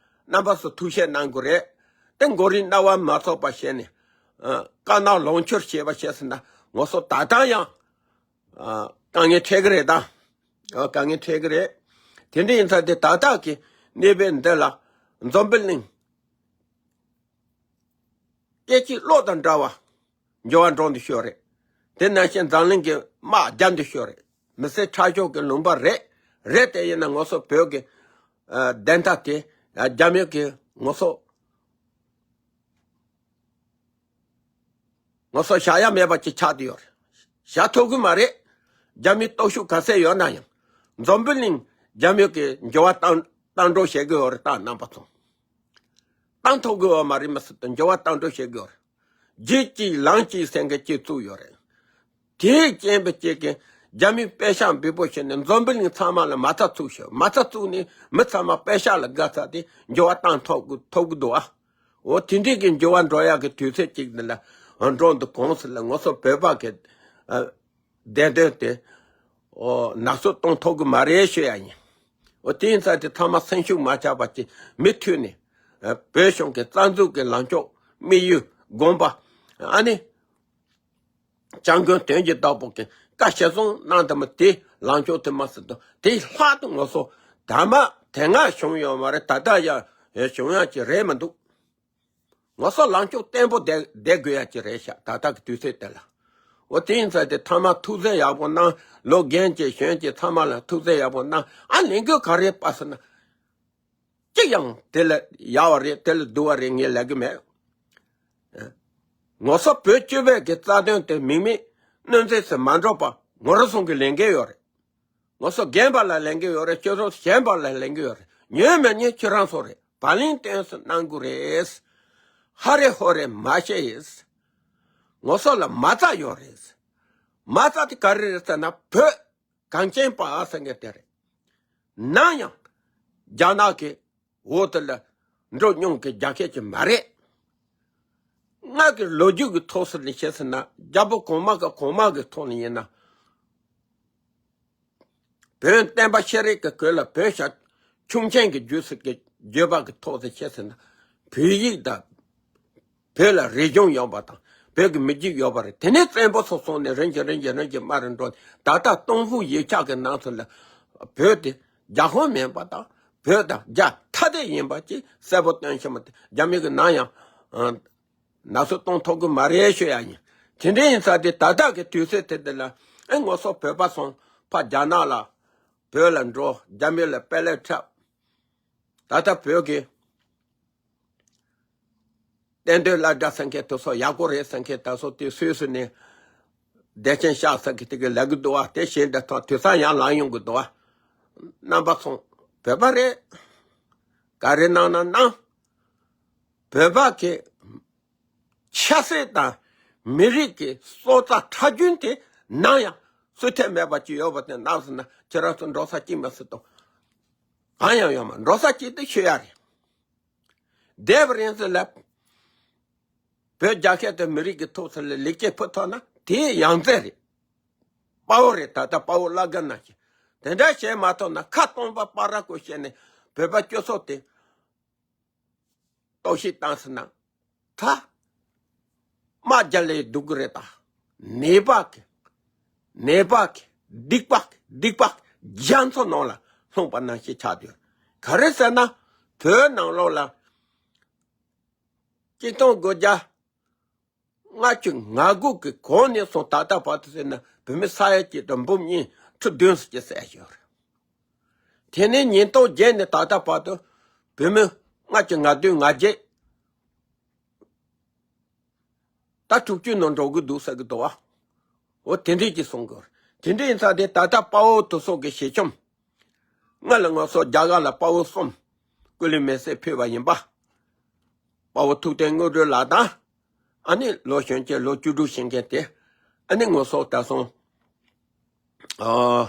རྣམ་པ་ཚོ་ཐུགས་ཞིབ་གནང་དགོས་རེད། དེ་མགོ་རིལ་རྣ་བ་མ་ཚོགས་པ་བྱས་ནས། ཨ། དཀར་ནག་ལོངས་སྤྱོད་བྱེད་པ་བྱས་ཟེར་ན་ང་ཚོ་ད་ལྟ་ཡང་། ཨ། དཀའ་ངལ་འཕྲད་ཀྱི་རེད་ད། ཨ། དཀའ་ངལ་འཕྲད་ཀྱི་རེད། དེ་འདྲ་ཡིན་ཙང་དེ་ད་ལྟ་གི་གནས་བབ་འདི་ལ་འཛམ་བུ་གླིང་སྐད་ཅིག་གློག་དང་འདྲ་བ་འགྱུར་བ་འགྲོ་འདུག་ཤོས་རེད། དེ་ནང་བཞིན་འཛམ་གླིང་གི་དམག་རྒྱག་འདུག་ཤོས་རེད། མི་སེར་ཁྲག་སྦྱོར་གྱི་ལུང་པ་རེད། རེད་དེ་ཡིན་ན་ང་ཚོ་བོད་ཀྱི། ཨ། བདེན་མཐའ་དེ། ཨ། རྒྱ་མི་གིས་ང་ཚོ་ང་ཚོ་བཞག་ཡ་མེད་པ་ཅིག་ཆགས་བསྡད་ཡོད་རེད། བཞག་ཐུབ་ཀྱི་མ་རེད། རྒྱ་མིའི་སྟོབས་ཤུགས་ག་ཚད་ཡོད་ན་ཡང་། འཛམ་བུ་གླིང་རྒྱ་མི་གིས་འགྱུར་བ་བཏང་བཏང་འགྲོ་བྱེད་ཀྱི་ཡོད་རེད། ད་རྣམ་པ་ཚོ། བཏང་ཐུབ་ཀྱི་ཡོད་མ་རེད་མ་ཟད་དུ་འགྱུར་བ་བཏང་འགྲོ་བྱེད་ཀྱི་ཡོད་རེད། རྗེས་གཅིག་ལམ་གཅིག་ཟེར་མཁན་གཅིག་བཙུགས་ཡོད་རེད། དེའི་རྐྱེན་པས་ཀྱི་རྒྱ་མིས་པེ་ཤག་འབེལ་པོ་བྱས་ནས་འཛམ་བུ་གླིང་ཚང་མ་ལ་མ་རྩ་བཙུགས་ཤོག་མ་རྩ་བཙུགས་ནས་མི་ཚང་མ་པེ་ཤག་ལ་དགའ་ཚར་ཏེ་འགྱུར་བ་བཏང་ཐུབ་ཀྱི་ཐུབ་ཀྱི་འདུག་ཨ། འོ། དེ་འདྲའི་གི་འགྱུར་བ་འགྲོ་ཡག་གི་དུས་ཚོད་ཅིག་འདི་ལ་འགྲོ་འདུག་གོང་ཟེར་ལ་ང་ཚོ་བོད་པ་གི། ཨ། བདེན་དོན་དེ། ཨོ། ནག་བསུབ་གཏོང་ཐུབ་ཀྱི་མ་རེད་ཞུ་ཡ་ཡིན། ཨོ། དེ་ཡིན་ཙང་དེ་ཚང་མ་སེམས་ཤུགས་མ་ཆག་པ་ཅིག་མུ་མཐུད་ནས། ཨ། བོད་གཞུང་གི་རྩ་འཛུགས་ཀྱི་ལངས་ཕྱོགས་དམིགས་ཡུལ་དགོངས་པ། ཨ་ནི། སྐྱབས་མགོན་དོན་གྱི་བདག་པོ་གི་བཀའ་གཞིར་བཟུང་གནང་དུ་མ་དེ་ལངས་ཕྱོགས་དེ་མ་ཟད་དུ་དེ་ལྷག་ཏུ་ང་ཚོ་དར་མ་དེ་སྔ་བྱུང་ཡོད་མ་རེད། ད་ལྟ་ཡང་བྱུང་ཡག་ཅིག་རེད་མི་འདུག་ང་ཚོ་ལངས་ཕྱོགས་བརྟན་པོ་བསྡད་བསྡད་དགོས་ཡག་ཅིག་རེད་ཤག་ད་ལྟ་གི་དུས་ཚོད་དེ་ལ། འོ། དེ་ཡིན་ཙང་དེ་ཐ་མ་ཐུགས་བརྩེ་ཡག་པོ་གནང་། ལོ་རྒན་གྱི་གཞོན་གྱི་ཚང་མ་ལ་ཐུགས་བརྩེ་ཡག་པོ་གནང་། ཨ། ལས་འགུལ་ག་རེ་སྤེལ་སོང་ན། གཅིག་ཡང་དེ་ལ་ཡག་པ་རེད། དེ་ལ་སྡུག་པ་རེད། ངས་ལབ་གི་མེད། ང་ཚོ་བོད་སྤྱི་པའི་གི་རྩ་དོན་དེ་མིག་མིག་གནོན་འཚེ་སུ་མ་འགྲོ་བ་ང་རང་ཚོ་གི་ལས་འགན་ཡོད་རེད། ང་ཚོ་རྒན་པ་ལ་ལས་འགན་ཡོད་རེད། སྤྱི་ཚོགས་གཞན་པ་ལ་ལས་འགན་ཡོད་རེད། ཉོན་མི་ཉན་ཁྱེད་རང་ཚོ་རེད། བག་ལེན་བཏོན་སུ་གནང་དགོས་རེད། ཧ་རེ་ཧོ་རེ་མ་བྱེད། ང་ཚོ་ལ་མ་རྩ་ཡོད་རེད། མ་རྩ་དེ་ག་རེ་རེད་ཟེར་ན་བོད་གངས་ཅན་པ་ཟེར་མཁན་དེ་རེད། ནམ་ཡང་རྒྱ་ནག་གི་འོག་ཏུ་ལ་འགྲོ་མྱོང་གི་རྒྱལ་ཁབ་ཅིག་མ་རེད། སྔགས་ཀྱི་ལོ་རྒྱུས་ཀྱི་ཐོག་སུ་ནས་བཤད་ཟེར་ན། རྒྱལ་པོ་གོང་མ་གི་གོང་མ་གི་ཐོག་ནས་ཡིན་ན། བོན་བསྟན་པ་ཤེས་རིག་གི་སྐོར་ལ་བོན་ཞྭ་ཁྱུང་ཆེན་གྱི་རྒྱུད་སུ་གི་བརྗོད་པ་གི་ཐོག་ཏུ་བཤད་ཟེར་ན། བོད་ཡིག་དང་། བོད་ལ་རིག་གཞུང་ཡོད་པ་དང་། བོད་ཀྱི་མི་རྒྱུད་ཡོད་པ་རེད། དེ་ནས་བཙན་པོ་ཚོ་སོང་ནས་རིམ་གྱིས་རིམ་གྱིས་རིམ་གྱིས་མར་འགྲོ། ད་ལྟ་ཏུང་ཧྥུ་ཡིག་ཆ་གི་ནང་ཚུལ་ལ། བོད་དེ་རྒྱ་ཧོང་མིན་པ་དང་། བོད་དང་རྒྱ་ཐ་དད་ཡིན་པ་ཅིག་གསལ་པོ་སྟོན་ཤེས་མ་ཐུབ། རྒྱ་མི་གི་ནམ་ཡང་། ཨ། ན་ཟུག་གཏོང་ཐུབ་གི་མ་རེད་ཞུ་ཡ་ཡིན། དེ་འདྲ་ཡིན་ཙང་དེ་ད་ལྟ་གི་དུས་ཚོད་དེ་འདི་ལ། ཨེ། ངོ་སོ་བོད་པ་སོང་ཕར་རྒྱ་ནག་ལ། བོད་ལ་འགྲོ། རྒྱ་མི་ལ་དཔེ་ལེགས་འཁྲབ། ད་ལྟ་བོད་ཀྱི་གཏན་སྡོད་བླ་གྲྭ་ཟེར་མཁན་དེ་ཚོ་ཡག་པོ་རེད་ཟེར་མཁན་དེ་ཚོ་དེ་སུད་སི་ནས་བདེ་ཆེན་ཤག་ཟེར་མཁན་དེ་གི་ལབ་གི་འདུག་བ། དེ་བཞིན་དུ་ཐོག་དུས་སང་ཡང་ལངས་ཡོང་གི་འདུག་བ། རྣམ་པ་ཚོ་བོད་པ་རེད། ག་རེ་གནང་ན་གནང་། བོད་པ་གི་ཆབ་སྲིད་དང་མི་རིགས་ཀྱི་སྲོག་རྩ་ཁྲག་རྒྱུན་དེ་ནམ་ཡང་སུས་ཐེ་མེད་པ་ཅིག་ཡོད་པ་དེ་ནམ་ཟེར་ན། ཁྱེད་རང་ཚོ་འགྲོ་ས་གཅིག་མ་ཟེར་དོ། གང་ཡང་ཡོད་མ། འགྲོ་ས་གཅིག་དེ་ཤོད་ཡ་རེད། བསྡད་པ་རིང་ཙམ་ལ་བོད་རྒྱལ་ཁབ་དང་མི་རིགས་ཀྱི་ཐོག་ཚད་ལ་ལེགས་སྐྱེས་ཕུལ་ཐུབ་ན་དེ་ཡང་རྩེ་རེད། དཔའ་བོ་རེད། ད་ལྟ་དཔའ་བོ་བླ་རྒན་ནང་བཞིན་དེ་འདྲ་བྱེད་མ་ཐུབ་ན། ཁ་སྟོང་པ་པ་ར་ཀོ་བཤད་ནས་བོད་པ་སྤྱི་ཚོགས་དེ་གཏོར་བཤིག་བཏང་ཟེར་ན། ད་དམག་རྒྱག་ལས་སྡུག་གི་རེད། ད་ནད་པ་གི་ནད་པ་གི་སྡིག་པ་གི་སྡིག་པ་གི་རྒྱ་མཚོ་ནང་ལ་ལྷུང་པ་ནང་བཞིན་ཆགས་བསྡད་ཡོད། ག་རེ་ཟེར་ན། བོད་ནང་ལོགས་ལ་ཆིག་སྟོང་དགུ་བརྒྱ་ལྔ་བཅུ་ང་དགུ་གི་གོང་ནས་བཟུང་ད་ལྟ་བར་དུ་ཟེར་ན། བོད་མི་ས་ཡ་གཅིག་དང་འབུམ་གཉིས་ཁྲི་བདུན་ཙམ་ཅིག་བསད་ཡོད་རེད། དེ་ནས་ཉིས་སྟོང་བརྒྱད་ནས་ད་ལྟ་བར་དུ་བོད་མི་ལྔ་བཅུ་ང་བདུན་ང་བརྒྱད་ད་དྲུག་ཅུ་ནང་འགྲོ་གི་འདུག་ཟེར་གི་འདུག་བ། འོ། དེ་འདྲས་ཀྱི་གསུང་གི་ཡོད་རེད། དེ་འདྲས་ཡིན་ཙང་དེ་ད་ལྟ་དཔའ་བོ་དེ་ཚོ་གི་ཞལ་ཆེམས། སྔོན་ལ་ང་ཚོ་རྒྱ་གར་ལ་དཔའ་བོ་གསུམ་སྐུ་ལུས་མེ་སྲེག་ཕུལ་བ་ཡིན་པ། དཔའ་བོ་ཐུབ་བསྟན་དངོས་གྲུབ་ལགས་དང་། ཨ་ནི་ལོ་གཞོན་སྐྱེས་ལོ་བཅུ་དྲུག་བྱེད་མཁན་དེ། ཨ་ནི་ང་ཚོ་ད་སོང་། ཨ།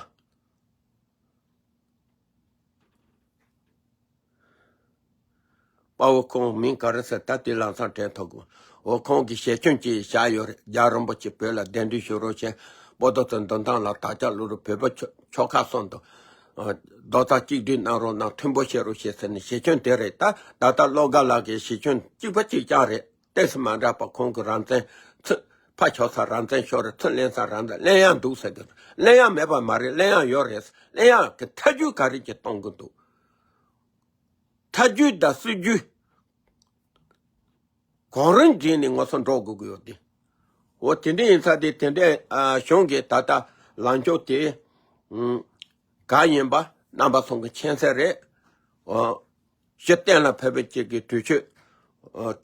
དཔའ་བོ་ཁོང་མིང་ག་རེ་ཟེར། ད་དེ་ལམ་སང་དྲན་ཐུབ་གོ། འོ། ཁོང་གི་ཞལ་ཆེམས་ཅིག་བཞག་ཡོད་རེད། རྒྱལ་བ་རིན་པོ་ཆེ་བོད་ལ་གདན་འདྲེན་ཞུ་རོགས་བྱས། པོ་ཏོ་ཚོའི་འདུན་ཐང་ལ་དར་ལྕོག་བླུགས་རོགས། བོད་པ་ཆོ་ཆོལ་ཁ་གསུམ་དུ་རྡོག་རྩ་གཅིག་སྒྲིལ་གནང་རོགས་གནང་། མཐུན་པོ་བྱེད་རོགས་བྱེད་ཟེར་ནས་ཞལ་ཆེམས་དེ་རེད། ད་ད་ལྟ་བློ་དགའ་ལགས་ཀྱི་ཞལ་ཆེམས་གཅིག་པ་གཅིག་རྐྱང་རེད། ཏོག་ཙམ་མ་འདྲ་བ། ཁོང་གི་རང་བཙན་ཚུར་ཕར་ཕྱོགས་ས་རང་བཙན་ཤོར་རེད། ཚུར་ལེན་ས་རང་བཙན། ལེན་ཡག་འདུག་ཟེར་གི་འདུག། ལེན་ཡག་མེད་པ་མ་རེད། ལེན་ཡག་ཡོད་རེད། ལེན་ཡག་གི་ཐབས་ཇུས་ག་རེ་ཅིག་གཏོང་གི་འདུག། ཐབས་ཇུས་དང་སྲིད་ཇུས་གང་རུང་བརྒྱུད་ནས་ང་ཚོ་འགྲོ་དགོས་ཀྱི་ཡོད་དེ། འོ། དེ་འདྲ་ཡིན་ཙང་དེ་དེ་འདྲའི་ཨ་གཞུང་གི་ད་ལྟ་ལངས་ཕྱོགས་དེ་ཨུམ་གང་ཡིན་པ་རྣམ་པ་ཚོ་གི་མཁྱེན་གསལ་རེད། འོ། སྤྱིར་གཏན་ལ་ཕེབས་པའི་གཅིག་གི་གྲོས་ཆོད། ཨ།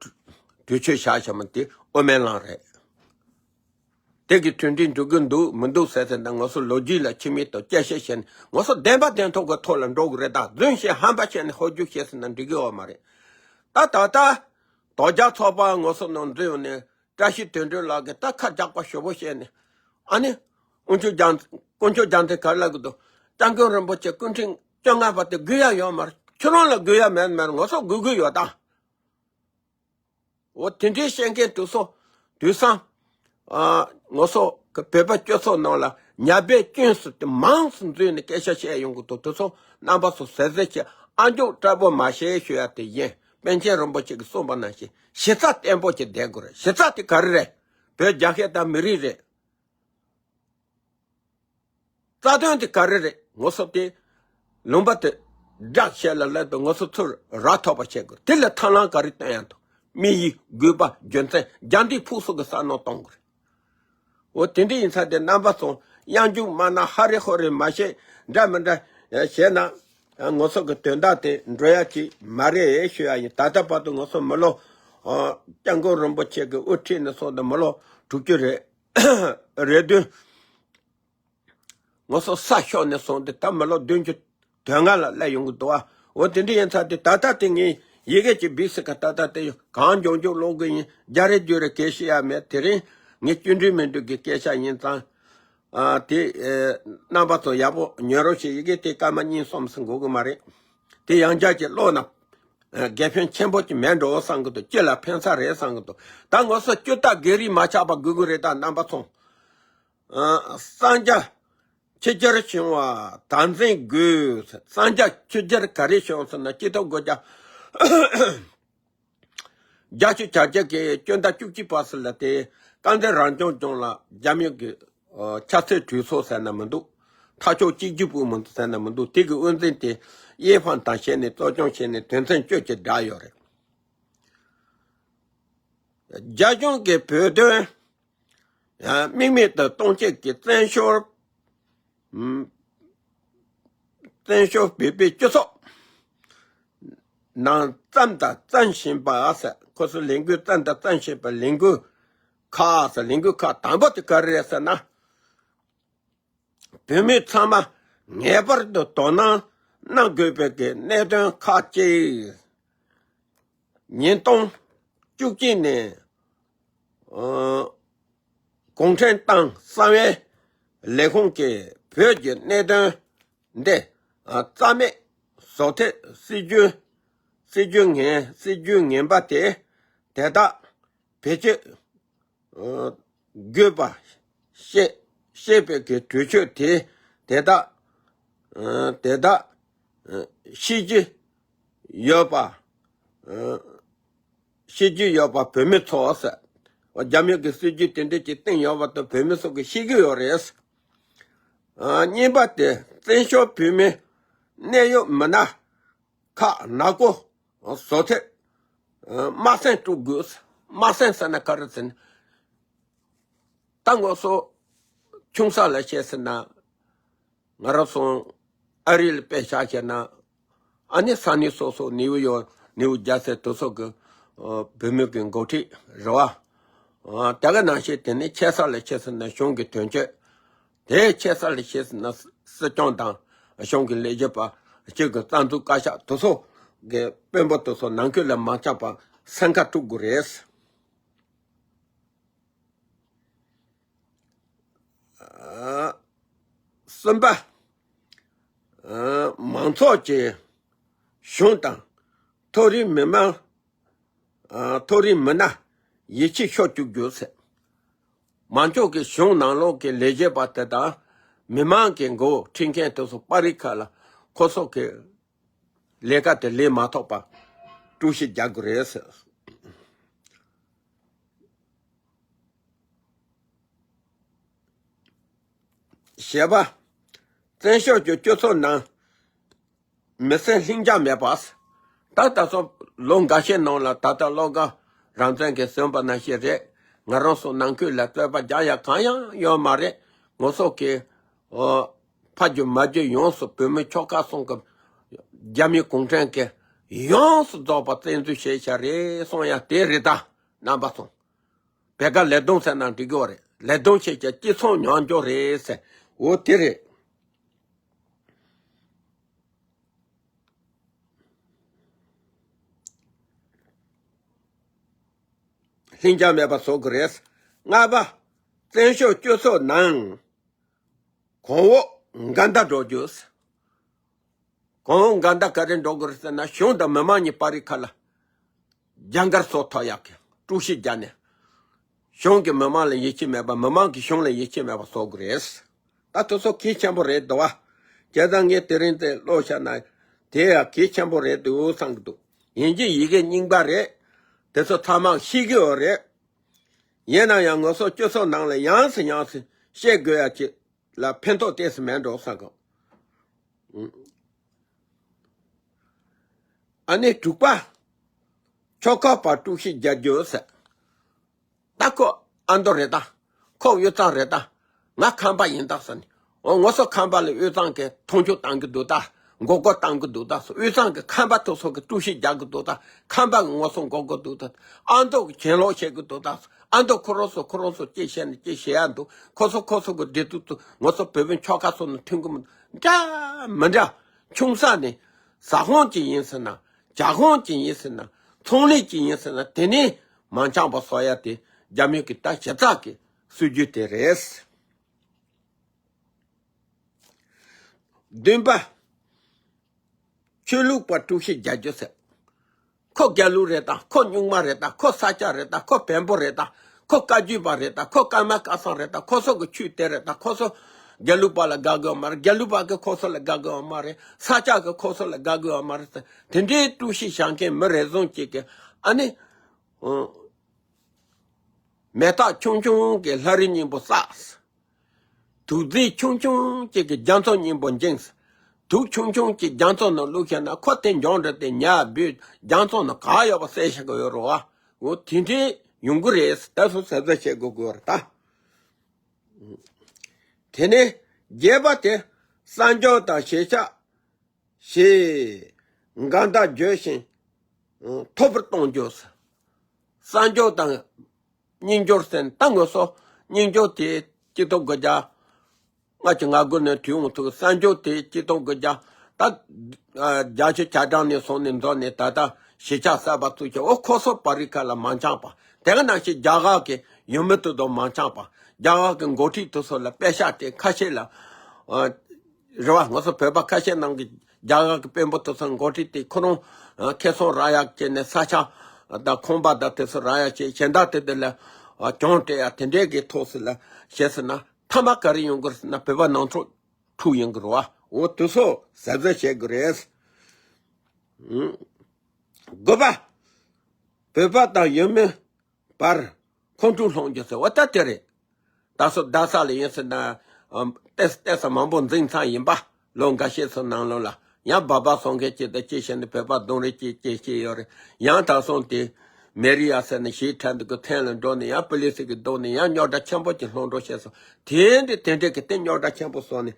གྲོས་ཆོད་བཞག་བཞག་མ་དེ་དབུ་མའི་ལམ་རེད། དེ་གི་གྲོས་འདྲི་འགྲོ་གི་འདུག་མི་འདུག་ཟེར་ཟེར་ན། ང་ཚོ་ལོ་རྒྱུས་ལ་ཁྱིམ་མི་དང་བསྐྱར་བཤད་བྱས་ནས། ང་ཚོ་བདེན་པ་བདེན་ཐོག་གི་ཐོག་ལ་འགྲོ་གི་རེད། ད་རྫུན་བཤད་ཧམ་པ་བཤད་ནས་ཧོལ་རྒྱུག་བཤད་ཟེར་ན་འགྲིག་གི་ཡོད་མ་རེད། ད་ད་ལྟ་དོལ་རྒྱལ་ཚོགས་པ་ང་ཚོ་ནང་འཛུལ་ཡོང་ནས། བཀྲ་ཤིས་དོན་གྲུབ་ལགས་ཀྱིས་ད་ཁ་རྒྱག་པ་ཞེ་པོ་བཤད་ནས། ཨ་ནི་དཀོན་མཆོག་རྒྱལ་དཀོན་མཆོག་རྒྱལ་མཚན་ག་རེ་ལབ་གི་འདུག། སྐྱབས་མགོན་རིན་པོ་ཆེ་སྐུ་ཕྲེང་བཅོ་ལྔ་པ་དེ་དགོས་ཡ་ཡོད་མ་རེད། ཁྱོད་རང་ལ་དགོས་ཡ་མེད་མེད། ང་ཚོ་དགོས་ཀྱི་ཡོད་ད། འོ། དེ་འདྲའི་བཤད་མཁན་དེ་ཚོ་དུས་སང་། ཨ། ང་ཚོ་གི་བོད་པ་སྤྱི་ཚོགས་ནང་ལ་ཉ་སྦལ་སྐྱོན་ཟེར་དེ་མང་ཙམ་འཛུལ་ནས་སྐད་ཆ་བཤད་ཡོང་གི་འདུག། དེ་ཚོ་རྣམ་པ་ཚོ་གཟབ་གཟབ་བྱས། ཨ་མཆོག་སྐྲག་པོ་མ་བྱེད་ཞུ་ཡ་དེ་ཡིན། པཎ་ཆེན་རིན་པོ་ཆེ་གིས་གསུངས་པ་ནང་བཞིན་གཞི་རྩ་བརྟན་པོ་ཅིག་བསྡད་དགོས་རེད། གཞི་རྩ་དེ་ག་རེ་རེད། བོད་རྒྱལ་ཁབ་དང་མི་རིགས་རེད། རྩ་དོན་དེ་ག་རེ་རེད། ང་ཚོ་དེ་ལུང་པ་དེ་བསྒྲགས་བྱས་ལ་ལབ་དུས། ང་ཚོ་ཚུར་རག་ཐུབ་པ་བྱེད་དགོས། དེ་ལ་ཐབས་ལམ་ག་རེ་སྟོན་ཡ་འདུག། དམིགས་ཡུལ། དགོས་པ། རྒྱུ་མཚན། རྒྱ་འདི་ཕུགས་སུ་གི་བསམ་མནོ་གཏོང་དགོས་རེད། འོ། དེ་འདྲ་ཡིན་ཙང་དེ་རྣམ་པ་ཚོ་གཡང་རྒྱུག་མ་གནང་། ཧ་རེ་ཧོ་རེ་མ་བྱེད། འདྲ་མི་འདྲ་བྱས་ན་ང་ཚོ་གི་དོན་དག་དེ་འགྲོ་ཡ་ཅིག་མ་རེད་ཞུ་ཡ་ཡིན། ད་ལྟ་བར་དུ་ང་ཚོ་མི་ལོ། ཨ། སྐྱབས་མགོན་རིན་པོ་ཆེ་གི་དབུ་ཁྲིད་ནས་བཟུང་སྟེ་མི་ལོ་དྲུག་ཅུ་རེ་རེ་བདུན། ང་ཚོ་ས་ཤོར་ནས་བཟུང་སྟེ་ད་མི་ལོ་བདུན་ཅུ་དོན་ལྔ་ལ་སླེབས་ཡོང་གི་འདུག་ཨ། འོ། དེ་འདྲ་ཡིན་ཙང་དེ་ད་ལྟ་དེ་ངས་ཡི་གེ་ཅིག་བྲིས་ཟིན་ག། ད་ལྟ་དེ་གང་མགྱོགས་མགྱོགས་ཀློག་གི་ཡིན། རྒྱ་རེད་བརྒྱུད་རེད་གལ་ཤེས་ཡ་མེད། དེ་རིང་ངས་བཅུད་འགྲིལ་མི་འགྲིལ་གི་སྐད་ཆ་ཡིན་ཙང་། ཨ། དེ། ཨེ། རྣམ་པ་ཚོ་ཡག་པོ་ཉན་རོགས་བྱེད། ཡི་གེ་དེ་སྐར་མ་གཉིས་གསུམ་ཙམ་འགོར་གི་མ་རེད། དེ་ཡང་བསྐྱར་ཅིག་ཀློག་ན། དགེ་ཕན་ཆེན་པོ་ཅིག་མེད་འགྲོ་བསམ་གི་འདུག་སྤྱི་ལ་ཕན་ས་རེད་བསམ་གི་འདུག་ད་ང་ཚོ་སྐྱུ་རྟ་སྒེར་རིས་མ་ཆགས་པ་དགོས་ཀྱི་རེད། ད་རྣམ་པ་ཚོ། ཨ། གསང་རྒྱ་ཕྱི་རྒྱལ་བྱུང་བ་དམ་འཛིན་དགོས། གསང་རྒྱ་ཕྱི་རྒྱལ་ག་རེ་བྱུང་ཟེར་ན། སྤྱི་ཚོགས་སྒོ་རྒྱ་རྒྱ་ཆུ་བྱ་རྒྱ་གི་སྐྱོན་ཟླ་བཅུ་གཅིག་པ་ཟེར་ལ་དེ་དཀའ་འཛིན་རང་སྐྱོང་ལྗོངས་ལ་རྒྱ་མི་གི་ཨ་ཆབ་སྲིད་གྲོས་ཚོགས་ཟེར་ན་མི་འདུག་ཐག་ཆོད་གཅིག་གྱུར་པུའུ་མི་འདུག་ཟེར་ན་མི་འདུག་དེ་གི་དབུ་འཛིན་དེ་དབྱི་ཧྥང་དང་བྱས་ནས་གཙོ་སྐྱོང་བྱས་ནས་དོན་ཚན་བཅུ་གཅིག་བསྒྲགས་ཡོད་རེད། རྒྱ་གཞུང་གིས་བོད་དོན་ཡང་དམིགས་མེད་དུ་གཏོང་བྱེད་ཀྱི་བཙན་བྱོལ། ཨམ། བཙན་བྱོལ་བོད་པའི་སྤྱི་ཚོགས་ནང་བརྩམས་དང་བརྩམ་བཞིན་པ་ཟེར། ཁོ་ཚོ་ལས་འགུལ་བརྩམས་དང་བརྩམ་བཞིན་པ་ལས་འགུལ་ཁག་ཟེར། ལས་འགུལ་ཁག་དང་པོ་དེ་ག་རེ་རེད་ཟེར་ན། བོད་མི་ཚང་མ་ངེས་པར་དུ་དོ་སྣང་གནང་དགོས་པའི་གི་གནད་དོན་ཁག་ཅིག་ཉིས་སྟོང་བཅུ་གཅིག་ནས། ཨ། གུང་ཁྲན་ཏང་གསང་བའི་ལས་ཁུངས་ཀྱིས་བོད་ཀྱི་གནད་དོན་འདི། ཨ། རྩ་མེད་བཟོ་ཐབས་སྲིད་ཇུས། སྲིད་ཇུས་ངན། སྲིད་ཇུས་ངན་པ་དེ་དེ་དག་བེད་སྤྱོད། ཨ། དགོས་པ་ཤེས་ཤེས་པའི་གི་གྲོས་ཆོད་དེ་དེ་དག་ཨ། དེ་དག་ཨ། ཤེས་ཀྱི་ཡོད་པ། ཨ། ཤེས་ཀྱི་ཡོད་པ་བོད་མི་ཚོ་ཟེར། རྒྱ་མི་གི་སྲིད་ཇུས་དེ་འདྲ་ཅིག་བཏིང་ཡོད་པ་དེ་བོད་མི་ཚོ་གིས་ཤེས་ཀྱི་ཡོད་རེད། ཨ། གཉིས་པ་དེ་བཙན་བྱོལ་བོད་མིའི་གནད་ཡོད་མི་སྣ་ཁག་ནག་པོ་བཟོ་ཐབས། ཨ། དམར་གསོད་སྤྲོད་དགོས། དམར་གསོད་ཟེར་ན་ག་རེ་ཟེར་ན། ད་ང་ཚོ་ཆུང་ས་ལ་བཤད་ཟེར་ན། ང་རང་ཚོ་ཨ་རི་ལ་དཔེ་བཞག་བྱས་ན། ཨ་ནི་ས་གནས་སོ་སོ་ནིའུ་ཡོག་ནིའུ་ཇར་སི་དེ་ཚོ་གི། ཨ། བོད་མི་གི་འགོ་ཁྲིད་རེད་བ། ཨ། དེ་ག་ནང་བཞིན་དེ་ནས་ཆེ་ས་ལ་བཤད་ཟེར་ན་གཞུང་གི་དོན་གཅོད། དེ་ཆེ་ས་ལ་བཤད་ཟེར་ན་སྲིད་སྐྱོང་དང་གཞུང་གི་ལས་བྱེད་པ། གཅིག་གི་རྩ་འཛུགས་བཀའ་ཤག་དེ་ཚོ་གི་དཔོན་པོ་དེ་ཚོ་ནང་ཁུལ་ལ་མ་ཆགས་པ་སེམས་ཁ་དཀྲུག་དགོས་རེད། ཨ། གསུམ་པ། ཨ། མང་ཚོགས་ཀྱིས་གཞུང་དང་མཐོ་རིམ་མི་མང་། ཨ། མཐོ་རིམ་མི་སྣ་ཡིད་ཆེས་ཤོར་བཅུག་རྒྱུ་ཟེར། མང་ཚོགས་ཀྱི་གཞུང་ནང་ལོགས་ཀྱི་ལས་བྱེད་པ་དེ་དང་མི་མང་གི་མགོ་ཁྲིད་མཁན་དེ་ཚོ་པར་རིས་ཁག་ལ་ཁོ་ཚོ་གི་ལས་ཀ་དེ་ལས་མ་ཐོགས་པ་དཀྲུག་ཤིང་རྒྱག་དགོས་རེད་ཟེར། བཞི་པ། བཙན་བྱོལ་གྱི་སྤྱི་ཚོགས་ནང་མི་སེར་ལྷིང་འཇགས་མེད་པ། ད་ལྟ་སོ་ལོ་འགའ་ཤས་ནང་ལ་ད་ལྟ་བློ་དགའ་རང་བཙན་གྱིས་གསུངས་པ་ནང་བཞིན་རེད། ང་རང་ཚོ་ནང་ཁུལ་ལ་རྩོད་པ་རྒྱག་ཡ་གང་ཡང་ཡོད་མ་རེད། ང་ཚོ་གི། ཨོ། ཕ་རྒྱུད་མ་རྒྱུད་ཡོངས་སུ་བོད་མི་ཆོལ་ཁ་གསུམ་གི་རྒྱ་མི་གུང་ཁྲན་གྱིས་ཡོངས་སུ་རྫོགས་པ་བཙན་འཛུལ་བྱས་བཞག་རེད་གསུང་ཡ་དེ་རེད། ད་རྣམ་པ་ཚོ། བེ་ག་ལས་དོན་ཟེར་ན་འགྲིག་གི་རེད། ལས་དོན་བྱེད་ཀྱི་སྤྱི་ཚོགས་ཉམས་འགྱུར་རེད་ཟེར། འོ་དེ་རེད། ལྷིང་འཇགས་མེད་པ་བཟོ་དགོས་རེད། ལྔ་པ། བཙན་བྱོལ་སྤྱི་ཚོགས་ནང་གོང་འོག་འགལ་ཟླ་འགྲོ་རྒྱུ། གོང་འོག་འགལ་ཟླ་ག་རེ་འགྲོ་དགོས་རེད་ཟེར་ན། གཞུང་དང་མི་མང་གཉིས་པར་རིས་ཁ་ལ་རྒྱ་མགར་སོ་ཐོ་ཡག་གི་དཀྲུག་ཤིང་རྒྱག་ནས། གཞུང་གི་མི་མང་ལ་ཡིད་ཆེས་མེད་པ། མི་མང་གི་གཞུང་ལ་ཡིད་ཆེས་མེད་པ་བཟོ་དགོས་རེད། ད་དེ་ཚོ་གལ་ཆེན་པོ་རེད་འདུག་བ། བྱས་ཙང་ངས་དེ་རིང་དེ་ཀློག་བཞག་ན་དེ་ཡང་གལ་ཆེན་པོ་རེད་འདུག་བསམ་གི་འདུག་ཡིན་གཅིག་ཡིན་གཅིག་རྙིང་པ་རེད། དེ་ཚོ་ཚང་མ་ཤེས་ཀྱི་ཡོད་རེད། ཡིན་ན་ཡང་ང་ཚོ་སྤྱི་ཚོགས་ནང་ལ་ཡང་སེ་ཡང་སེ་བཤད་དགོས་ཡ་ཅིག་ལ་ཕན་ཐོགས་ཏོག་ཙམ་མེད་འགྲོ་བསམ་གི། ཨ་ནི་དྲུག་པ། ཆོལ་ཁ་བར་དཀྲུག་ཤིང་རྒྱག་རྒྱུ་ཟེར། ད་ཁོ་ཨ་མདོ་རེད་ད། ཁོ་དབུས་གཙང་རེད་ད། ང་ཁམས་པ་ཡིན་ད་ཟེར་ནས། འོ། ང་ཚོ་ཁམས་པ་ལ་དབུས་གཙང་གིས་མཐོང་ཆུང་གཏང་གི་འདུག་ད། མགོ་སྐོར་གཏང་གི་འདུག་ད་ཟེར། དབུས་གཙང་གི་ཁམས་པ་དེ་ཚོ་གིས་དཀྲུག་ཤིང་རྒྱག་གི་འདུག་ད། ཁམས་པ་གིས་ང་ཚོ་མགོ་སྐོར་འདུག་ད། ཨ་མདོ་གིས་གྱེན་ལོག་བྱེད་ཀྱི་འདུག་ད་ཟེར། ཨ་མདོ་ཁོ་རང་ཚོ་ཁོ་རང་ཚོ་ཅི་བཤད་ན་ཅི་བཤད་ཡ་འདུག་ཁོ་ཚོ་ཁོ་ཚོ་གི་བདེ་སྡུག་ཏུ་ང་ཚོ་བོད་པའི་ཆོལ་ཁ་ཚོ་ནི་མཐུན་གི་མི་འདྲ་མི་འདྲ། ཆུང་ས་ནས་ཟ་ཁང་ཅིག་ཡིན་ཟེར་ན། ཇ་ཁང་ཅིག་ཡིན་ཟེར་ན། ཚོང་ལས་ཅིག་ཡིན་ཟེར་ན། དེ་ནས་མ་འཆམ་པ་བཟོ་ཡ་དེ་རྒྱ་མི་གི་ད་ཞིབ་ཚགས་ཀྱི་སྲིད་ཇུས་དེ་རེད། བདུན་པ། ཆོས་ལུགས་པ་དཀྲུག་ཤིང་རྒྱག་རྒྱུ་ཟེར། ཁོ་རྒྱ་ལོ་རེད་ད། ཁོ་རྙིང་མ་རེད་ད། ཁོ་ས་སྐྱ་རེད་ད། ཁོ་བོན་པོ་རེད་ད། ཁོ་བཀའ་བརྒྱུད་པ་རེད་ད། ཁོ་ཀརྨ་སྐལ་བཟང་རེད་ད། ཁོ་ཚོ་གི་ཆོས་དེ་རེད་ད། ཁོ་ཚོ་རྒྱ་ལོ་པ་ལ་དགའ་གི་ཡོད་མ་རེད། རྒྱ་ལོ་པ་གི་ཁོ་ཚོ་ལ་དགའ་གི་ཡོད་མ་རེད། ས་སྐྱ་གི་ཁོ་ཚོ་ལ་དགའ་གི་ཡོད་མ་རེད་ཟེར། དེ་འདྲའི་དཀྲུག་ཤིང་བཞག་མཁན་མི་རེ་ཟུང་ཅིག་གི་ཨ་ནི། ཨང་། མེ་སྟག་ཆུང་ཆུང་གིས་ལྷ་རི་སྙིང་པོ་བསགས། དུག་རྫས་ཆུང་ཆུང་གཅིག་གིས་རྒྱ་མཚོ་སྙིང་པོ་འགྱིངས། དུག་ཆུང་ཆུང་གཅིག་རྒྱ་མཚོ་ནང་བླུགས་ཤེ་ན། ཁོ་དེ་འཇོག་འདྲ་དེ་ཉ་བུས་རྒྱ་མཚོ་ནང་ག་ཡོད་པ་བསད་ཤེ་གི་ཡོད་རེད་བ། འོ་དེ་འདྲའི་ཡོང་གི་རེད། ད་སོ་གཟབ་གཟབ་བྱེད་དགོས་དགོས་རེད་ད། དེ་ནས་བརྒྱད་པ་དེ་གསར་འགྱུར་དང་གཞིས་ཆགས་ཞེས་འགལ་ཟླ་བརྗོད་ཞིང་མཐོ་པོར་གཏོང་རྒྱུ། གསར་འགྱུར་དང་རྙིང་འགྱུར་ཟེར་ན། ད་ངོ་སོ་རྙིང་འགྱུར་དེ་སྤྱི་ལོ་དགུ་བརྒྱ་ལྔ་བཅུ་ང་དགུ་ནས་བྲིས་འོང་ཐུག་གསར་འགྱུར་དེ་སྤྱི་ལོ་དགུ་བརྒྱ་ད་རྒྱལ་སྤྱི་ཆ་གྲངས་ནས་བཟུང་ནས་འཛོམས་ནས་ད་ལྟ་གཞིས་ཆགས་གསར་པ་བཙུགས་ཀྱང་། འོ་ཁོ་ཚོ་པ་རི་ཁ་ལ་མ་འཆམ་པ། དེ་ག་ནང་བཞིན་རྒྱ་གར་གྱི་ཡུལ་མི་དེ་དང་མ་འཆམ་པ། རྒྱ་གར་གྱི་འགོ་ཁྲིད་དེ་ཚོ་ལ་པེ་ཤག་སྤྲད། ཁ་ཤས་ལ་རེད་བ། ང་ཚོ་བོད་པ་ཁ་ཤས་ནང་གི་རྒྱ་གར་གྱི་དཔོན་པོ་དེ་ཚོ་འགོ་ཁྲིད་དེ་ཁོ་རང་ཁེ་བཟང་རག་ཡག་བྱས་ནས་ས་ཆ་དང་ཁང་པ་དང་དེ་ཚོ་རག་ཡག་བྱས། གཞན་དག་དེ་དེ་ལ་གྱོང་སྤྲད་ཡག་དེ་འདྲའི་གི་ཐོག་སུ་ལ་བྱས་ཟེར་ན། མཐའ་མ་ག་རེ་ཡོང་གི་རེད་ཟེར་ན། བོད་པ་ནང་འཁྲུག་འཁྲུག་ཡོང་གི་རེད་བ། འོ་དེ་ཚོ་གཟབ་གཟབ་བྱེད་དགོས་རེད། དགུ་པ། བོད་པ་དང་ཡུལ་མི་བར་ཁོང་ཁྲོ་སློང་རྒྱུ་ཟེར་བ་ད་དེ་རེད། ད་སོ་རྡ་ས་ལ་ཡིན་ཟེར་ན། ཨམ། ལྟས་ལྟས་ས་མང་པོ་འཛིང་ཚར་ཡིན་པ། ལོ་འགའ་ཤས་ཚོ་ནང་ལོགས་ལ་ཡང་སྦག་སྦག་སོང་མཁན་ཅིག་དང་ཅིག་བྱས་ནས་བོད་པ་རྡུང་རེས་ཅིག་ཅིག་བྱས་ཡོད་རེད། ཡང་དེང་སང་དེ་མེ་རི་ཡ་ཟེར་ནས་གཞིས་ཁྲལ་འདུག་གི་ཐེན་ལ་འགྲོ་ནས་ཡང་པུ་ལི་སི་གིས་རྡུང་ནས་ཡང་རྙོག་དྲ་ཆེན་པོ་ཅིག་སློང་འགྲོ་བྱས་སོང་། དེ་འདྲ་དེ་འདྲ་གི་དེ་རྙོག་དྲ་ཆེན་པོ་བཟོས་ནས་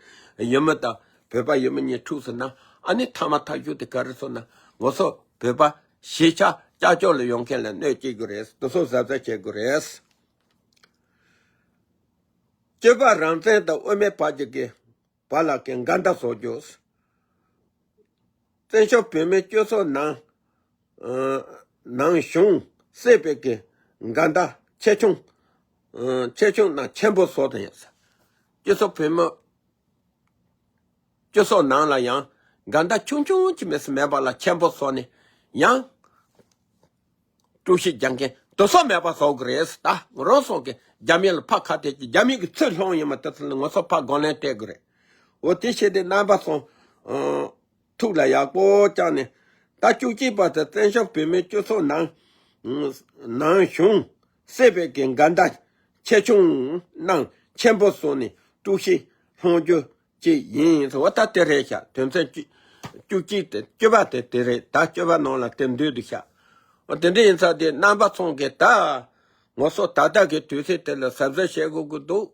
ཡུལ་མི་དང་བོད་པ་ཡུལ་མི་གཉིས་འཁྲུག་ཟེར་ན། ཨ་ནི་མཐའ་མ་ཐག་གཅོད་དེ་ག་རེ་སོང་ན། ང་ཚོ་བོད་པ་གཞིས་ཆགས་ཀྱག་ཀྱོག་ལ་ཡོང་མཁན་ལ་གནོད་སྐྱེལ་དགོས་རེད། དེ་ཚོ་གཟབ་གཟབ་བྱེད་དགོས་རེད། སྤྱོད་པ་རང་བཙན་དང་དབུ་མའི་བར་གྱི་གི་བར་ལ་གི་འགལ་ཟླ་བཟོ་རྒྱུ། བཙན་བྱོལ་བོད་མིའི་སྤྱི་ཚོགས་ནང་། ཨ། ནང་གཞུང་སྲིད་པའི་གི་འགལ་ཟླ་ཆེ་ཆུང་། ཨ། ཆེ་ཆུང་ནང་ཆེན་པོ་བཟོ་དང་ཡང་ཟེར། སྤྱི་ཚོགས་བོད་མི་སྤྱི་ཚོགས་ནང་ལ་ཡང་འགལ་ཟླ་ཆུང་ཆུང་ཅིག་མེད་སུ་མེད་པ་ལ་ཆེན་པོ་བཟོ་ནས་ཡང་དཀྲུག་ཤིང་རྒྱག་མཁན་དེ་ཚོ་མེད་པ་བཟོ་དགོས་རེད། ད་ང་རང་ཚོ་གི་རྒྱ་མི་ལ་ཕར་ཁ་གཏད་ཀྱི་རྒྱ་མི་གི་ཚུར་སློང་ཡིན་མ། དེ་ཚོ་ལ་ང་ཚོ་ཕར་གོ་ལན་སྤྲད་དགོས་རེད། འོ་དེ་བྱས་ཏེ་རྣམ་པ་ཚོ་ཨ་ཐུགས་ལ་ཡག་པོ་བཅངས་ནས། ད་བཅུ་གཅིག་པ་དེ་བཙན་བྱོལ་བོད་མིའི་སྤྱི་ཚོགས་ནང་། ནང་གཞུང་སྲིད་པའི་གི་འགལ་ཟླ་ཆེ་ཆུང་ནང་ཆེན་པོ་བཟོ་ནས་དཀྲུག་ཤིང་སློང་རྒྱུ་ཅིག་ཡིན་ཟེར་བ་ད་དེ་རེད་ཤག་དོན་ཚན་བཅུ་བཅུ་གཅིག་དེ། བཅུ་པ་དེ་དེ་རེད། ད་བཅུ་པ་ནང་ལ་དེ་འདུས་འདུག་ཤག་འོ་དེ་འདྲ་ཡིན་ཙང་དེ་རྣམ་པ་ཚོ་གིས་ད་ང་ཚོ་ད་ལྟ་གི་དུས་ཚོད་དེ་ལ་གཟབ་གཟབ་བྱེད་དགོས་ཀྱི་འདུག་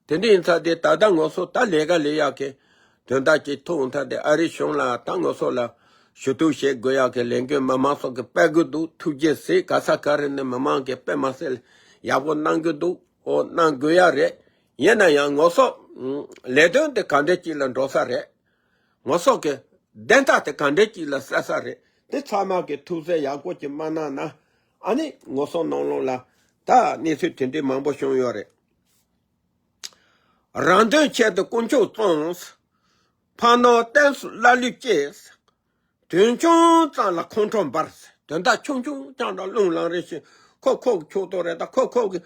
དེ་འདྲ་ཡིན་ཙང་དེ་ད་ལྟ་ང་ཚོ་ད་ལས་ཀ་ལས་ཡག་གི་དོན་དག་ཅིག་ཐུག་འོང་ཐ་དེ་ཨ་རི་གཞུང་ལ་ད་ང་ཚོ་ལ་ཞུ་གཏུག་བྱེད་དགོས་ཡག་གི་ལས་འགུལ་མི་མང་ཚོ་གིས་སྤེལ་གྱི་འདུག་ཐུགས་རྗེ་གཟིགས། ག་ས་ག་རེ་ནས་མི་མང་གིས་དཔེ་མ་སྲིད་ལ་ཡག་པོ་གནང་གི་འདུག་འོ་གནང་དགོས་ཡག་རེད། ཡིན་ན་ཡང་ང་ཚོ་ལས་དོན་དེ་ག་འདྲ་ཅིག་ལ་འགྲོ་ས་རེད། ང་ཚོ་གི་བདེན་མཐའ་དེ་ག་འདྲ་ཅིག་ལ་གསལ་ས་རེད། དེ་ཚང་མ་གི་ཐུགས་སེམས་ཡག་པོ་ཅིག་མ་གནང་ན། ཨ་ནི་ང་ཚོ་ནང་ལོགས་ལ་ད་གནས་ཚུལ་དེ་འདྲའི་མང་པོ་བྱུང་ཡོད་རེད། རང་དོན་ཆེད་དུ་དཀོན་མཆོག་བཙོང་། ཕ་ནོར་བསྟན་སྲུང་ལ་ལུས་སྐྱེས། དོན་ཆུང་ཙམ་ལ་ཁོང་ཁྲོ་འབར། དོན་དག་ཆུང་ཆུང་རྐྱང་འདྲ་རླུང་ལངས་རེ་བཞིན། ཁོ་ཁོ་གི་ཕྱོགས་གཏོགས་རེད་ད། ཁོ་ཁོ་གི་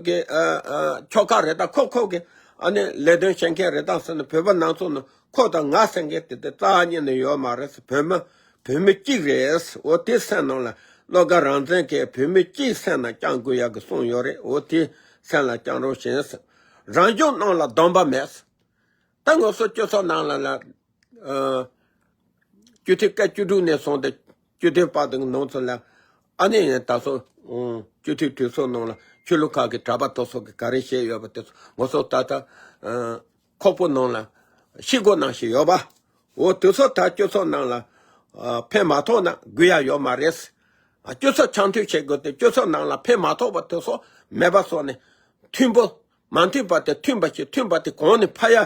གི་ཨ་ཨ་ཕྱོགས་ཁག་རེད་ད། ཁོ་ཁོ་གི་ཨ་ནི་ལས་དོན་བྱེད་མཁན་རེད་ད་ཟེར་ནས། བོད་པ་ནང་ཚོ་ནི་ཁོ་དང་ང་ཟེར་མཁན་དེ་དེ་རྩ་བ་ཉིད་ནས་ཡོད་མ་རེད་ཟེར། བོད་མི་བོད་མི་གཅིག་རེད། འོ་དེ་སེམས་ནང་ལ། བློ་དགའ་རང་བཙན་གྱིས་བོད་མི་གཅིག་སེམས་ལ་བཅངས་དགོས་ཡག་གི་གསུངས་ཡོད་རེད། འོ་དེ་སེམས་ལ་བཅངས་རོགས་བྱེད་ཟེར། རང་སྐྱོང་གནང་ལ་སྡོམ་པ་མེད། ད་ང་ཚོ་སྤྱི་ཚོགས་ནང་ལ་ལ་ཨ་སྤྱི་འཐུས་སྐབས་བཅུ་དྲུག་ནས་བཟུང་སྟེ་བཅུ་བདུན་བར་དུ་གི་ནང་ཚོ་ལ། ཨ་ནི་ད་སོ་ཨ་སྤྱི་འཐུས་གྲོས་ཚོགས་ནང་ལ་ཆོས་ལུགས་ཁག་གི་གྲྭ་པ་དེ་ཚོ་གིས་ག་རེ་བཤད་ཡོད་པ་དེ་ཚོ་ང་ཚོ་ད་ལྟ་ཨ་ཁོག་པ་ནང་ལ་ཤེས་དགོས་གནང་བཞིན་ཡོད་པ། འོ་དེ་ཚོ་ད་སྤྱི་ཚོགས་ནང་ལ་ཨ་ཕན་མ་ཐོགས་ན་དགོས་ཡ་ཡོད་མ་རེད། ཨ་སྤྱི་ཚོགས་འཆམ་མཐུན་བྱེད་དགོས་ཏེ། སྤྱི་ཚོགས་ནང་ལ་ཕན་མ་ཐོགས་པ་དེ་ཚོ་མེད་པ་བཟོས་ནས། མཐུན་པོ་མ་མཐུན་པ་དེ་མཐུན་པ་ཞིག་མཐུན་པ་དེ་གོང་ནས་ཕར་ཡ་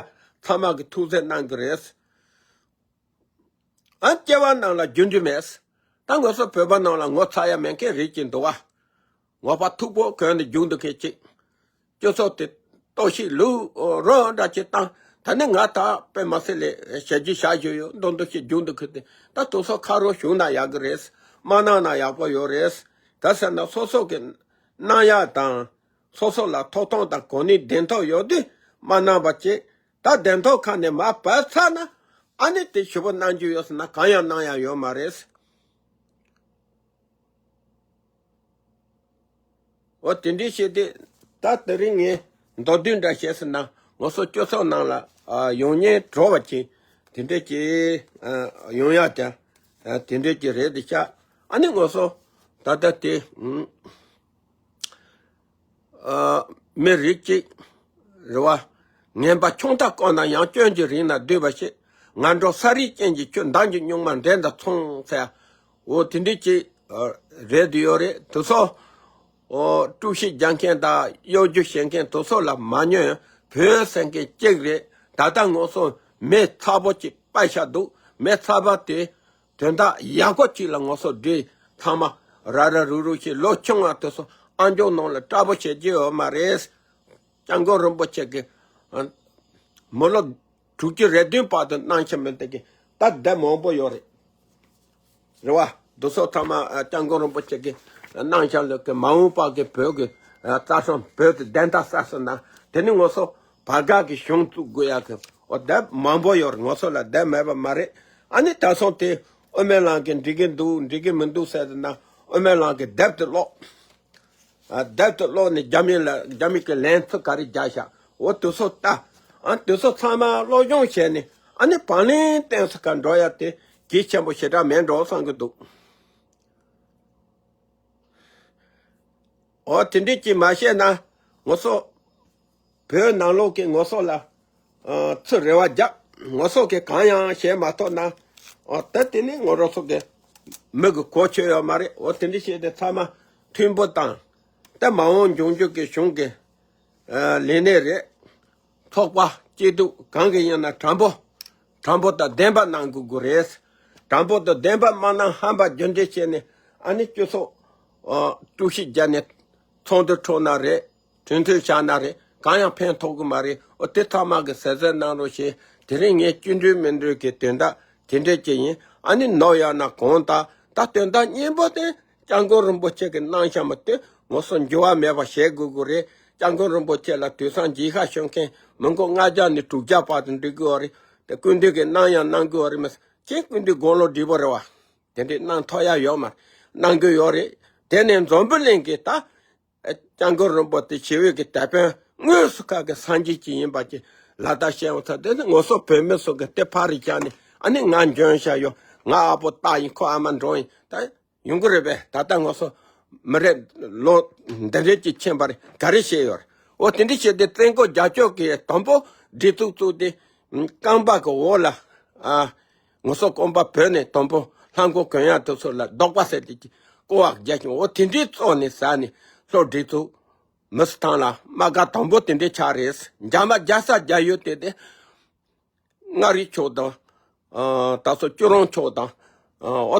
ཚང་མ་གི་ཐུགས་སེམས་གནང་གི་རེད། ཨ་སྐྱེ་བ་ནང་ལ་རྒྱུ་འབྲས་མེད། ད་ང་ཚོ་བོད་པ་ནང་ལ་ངོ་ཚ་ཡ་མེད་མཁན་རེད་ཀྱི་འདུག་བ། ངོ་པ་མཐུག་པོ་གོན་ནས་རྒྱུག་འདུག་མཁན་གཅིག་སྤྱི་ཚོགས་དེ་གཏོར་བཤིག་ལུག་རོ་འདྲ་ཅིག་བཏང་། ད་ནི་ང་ད་དཔེ་མ་སྲིད་ལས་བྱས་རྗེས་བཞག་རྒྱུ་ཡོད་མདོག་མདོག་ཞིག་རྒྱུག་འདུག་མཁན་དེ། ད་དེ་ཚོ་ཁ་རོག་ཞུགས་ན་ཡག་གི་རེད། མ་གནང་ན་ཡག་པོ་ཡོད་རེད། ད་ཟེར་ན་སོ་སོ་གི་གནང་ཡག་དང་། སོ་སོ་ལ་ཐོབ་ཐང་དང་གོ་གནས་བདེན་ཐོག་ཡོད་དུས་མ་གནང་པ་བྱས། ད་བདེན་ཐོག་ཁ་ནས་མར་བབས་ཚར་ན། ཨ་ནི་དེ་ཞུ་བ་གནང་རྒྱུ་ཡོད་ཟེར་ན་གང་ཡང་གནང་ཡག་ཡོད་མ་རེད། འོ་དེ་འདྲའི་བྱས་ཏེ། ད་དེ་རིང་ངས་མདོར་བསྡུས་འདྲ་བྱས་ཟེར་ན། ང་ཚོ་སྤྱི་ཚོགས་ནང་ལ་ཨ་ཡོང་ཉེན་བྲོ་བ་ཅིག་དེ་འདྲས་ཀྱི་ཨ་ཡོང་ཡག་ཀྱང་ཨ་དེ་འདྲས་ཀྱི་རེད་དེ་ཤག་ཨ་ནི་ང་ཚོ་ད་ལྟ་དེ་ཨ་མི་རིགས་གཅིག་རེད་བ། ངན་པ་ཆུང་མཐའ་བསྐོར་ན་ཡང་། སྐྱོན་གྱི་རིགས་ན་སྡུད་པ་ཞིག་ང་འགྲོ་ས་རིགས་ཅན་གྱི་ཁྱོད། མདང་གི་སྨྱུག་མ་འདྲེ་དང་མཚུངས་ཟེར། འོ་དེ་འདྲས་ཀྱི་ཨ་རེད་དེ་ཡོད་རེད། དེ་ཚོ་ཨོ་དཀྲུག་ཤིང་རྒྱག་མཁན་དང་གཡོ་སྒྱུ་བྱེད་མཁན་དེ་ཚོ་ལ་མ་ཉོན། བོད་ཟེར་མཁན་གཅིག་རེད། ད་ལྟ་ང་ཚོ་མི་ཚ་པོ་གཅིག་པ་ཤ་འདུག་མི་ཚ་པ་དེ་དོན་དག་ཡག་པོ་གཅིག་ལ་ང་ཚོ་འདི་ཚང་མ་ར་ར་རུ་རུ་བྱེད། ལོ་ཆུང་བ་དེ་ཚོ་ཨ་མཆོག་ནང་ལ་སྐྲག་པོ་བྱེད་ཀྱི་ཡོད་མ་རེད། སྐྱབས་མགོན་རིན་པོ་ཆེ་གི་ཨ་མི་ལོ་དྲུག་ཅུ་རེ་བདུན་བར་དུ་གནང་ཆ་མི་འདུག་གི། ད་ལྡེབ་མང་པོ་ཡོད་རེད། རེད་བ། འདི་ཚོ་ཚང་མ་ཨ་སྐྱབས་མགོན་རིན་པོ་ཆེ་གི་གནང་ཆ་ལ་གི་མ་འོངས་པ་གི་བོད་ཀྱི་ཨ་རྩ་ཁྲིམས། བོད་དེ་བདེན་མཐའ་གསལ་སོང་ན། དེ་ནི་ང་ཚོ་བར་ག་གི་གཞུང་བཙུགས་དགོས་ཡག་གི་འོ་ལྡེབ་མང་པོ་ཡོད་རེད། ང་ཚོ་ལ་ལྡེབ་མེད་པ་མ་རེད། ཨ་ནི་ད་སོང་དེ་དབུ་མའི་ལམ་གི་འགྲིག་གི་འདུག་འགྲིག་གི་མི་འདུག་ཟེར་ན། དབུ་མའི་ལམ་གི་ལྡེབ་དེ་ཀློག་ཨ་ལྡེབ་དེ་ཀློག་ནས་རྒྱ་མི་ལ། རྒྱ་མི་གི་ལན་ཚུར་ག་རེ་རྒྱག་ཤག་འོ་དེ་ཚོ་ལྟ། ཨ་དེ་ཚོ་ཚང་མ་སློབ་སྦྱོང་བྱས་ནས། ཨ་ནི་བག་ལེན་གཏིང་ཟབ་ཁ་འགྲོ་ཡ་དེ་གལ་ཆེན་པོ་ཞེ་དྲག་མེད་འགྲོ་བསམ་གི་འདུག་འོ་དེ་འདྲས་ཀྱིས་མ་བཤད་ན། ང་ཚོ་བོད་ནང་ལོགས་ཀྱི་ང་ཚོ་ལ་ཨ་ཚུར་རེ་བ་རྒྱག་ང་ཚོ་གིས་གང་ཡང་བྱས་མ་ཐུབ་ན། ཨ་ད་དེ་ནི་ང་རང་ཚོ་གི་མི་གི་གོ་ཆོད་ཡོད་མ་རེད། འོ་དེ་འདྲས་བྱས་ཏེ་ཚང་མ་མཐུན་པོ་དང་། ད་མ་འོངས་འབྱུང་འགྱུར་གྱི་གཞུང་གི་ཨ་ལས་སྣེ་རེད། ཚོགས་པ་སྐྱིད་སྡུག་གང་གི་ཡིན་ན་དྲང་པོ། དྲང་པོ་དང་བདེན་པ་གནང་དགོས་དགོས་རེད། དྲང་པོ་དང་བདེན་པ་མ་གནང་ཧམ་པ་རྒྱུ་འབྲས་བྱས་ནས། ཨ་ནི་སྤྱི་ཚོགས་ཨ་དཀྲུག་ཤིང་བརྒྱབ་ནས་ཚོགས་འདུ་འཚོགས་ན་རེད། གྲོས་མཐུན་བཞག་ན་རེད། གང་ཡང་ཕན་ཐོགས་གི་མ་རེད། འོ་དེ་ཚང་མ་གི་གསལ་གསལ་གནང་རོགས་ཞེས། དེ་རིང་ངས་བཅིངས་འགྲོལ་མི་འགྲོལ་གྱི་དོན་དག་དེ་འདྲས་ཅིག་ཡིན། ཨ་ནི་ནོར་ཡོད་ན་དགོངས་དག་ད་དོན་དག་སྙིང་པོ་དེ། སྐྱབས་མགོན་རིན་པོ་ཆེ་གིས་གནང་བཞག་མི་དེ་ང་ཚོ་འགྱུར་བ་མེད་པ་བྱེད་དགོས་དགོས་རེད། སྐྱབས་མགོན་རིན་པོ་ཆེ་ལ་དུས་སང་མཇལ་ཁ་ཞུ་མཁན་མི་མགོ་ལྔ་བརྒྱ་ནས་དྲུག་བརྒྱ་བར་དུ་འགྲོ་གི་ཡོད་རེད། དེ་སྐུ་མདུན་གྱིས་གནང་ཡང་གནང་གི་ཡོད་རེད། མི་ཁྱེད་སྐུ་མདུན་དགུང་ལོ་བགྲེས་པོ་རེད་བ། དེ་འདྲས་གནང་ཐུབ་ཡ་ཡོད་མ་རེད། གནང་གི་ཡོད་རེད། དེ་ནས་འཛམ་བུ་གླིང་གིས་ད་སྐྱབས་མགོན་རིན་པོ་ཆེ་ཞི་བའི་གི་དེད་དཔོན་དངོས་སུ་ཁ་གི་སངས་རྒྱས་ཅིག་ཡིན་པ་ཅིག་ལ་ད་བཤད་འོང་ཚར། དེ་ནི་ང་ཚོ་བོད་མི་ཚོ་གི་དེ་ཕར་རི་བཞག་ནས། ཨ་ནི་ང་འཇོན་ཤ་ཡོད། ང་ཨ་ཕོ་སྟག་ཡིན། ཁོ་ཨ་མ་འབྲོང་ཡིན། ད་ཡོང་གི་རེད་པས། ད་ལྟ་ང་ཚོ་མི་རེད། ལོ་འདི་འདྲས་ཅིག་ཕྱིན་པ་རེད། ག་རེ་བྱས་ཡོད་རེད། འོ་དེ་འདྲས་བྱས་ཏེ་བཙན་རྒོལ་རྒྱལ་ཕྱོགས་ཀྱིས་དང་པོ་སྒྲིག་འཛུགས་བཙུགས་ཏེ། རྐང་པ་གི་འོག་ལ་ཨ་ང་ཚོ་རྐང་པ་བོས་ནས་དང་པོ་ལྷམ་གོག་གོན་ཡག་དེ་ཚོ་ལ་རྡོག་པ་ཟེར་ཏེ་ཀོ་བ་རྒྱག་ཅིང་། འོ་དེ་འདྲས་བཙོག་ནས་ཟ་ནས་ལྷོ་སྒྲིག་འཛུགས་མི་སི་ཐང་ལ་དམག་སྒར་དང་པོ་དེ་འདྲས་ཆགས་རེད། འཇབ་མ་རྒྱག་ས་རྒྱག་ཡུལ་དེ་དེ། མངའ་རིས་ཕྱོགས་དང་། ཨ་ད་སོ་ཅུ་རོང་ཕྱོགས་དང་། ཨ་འོ་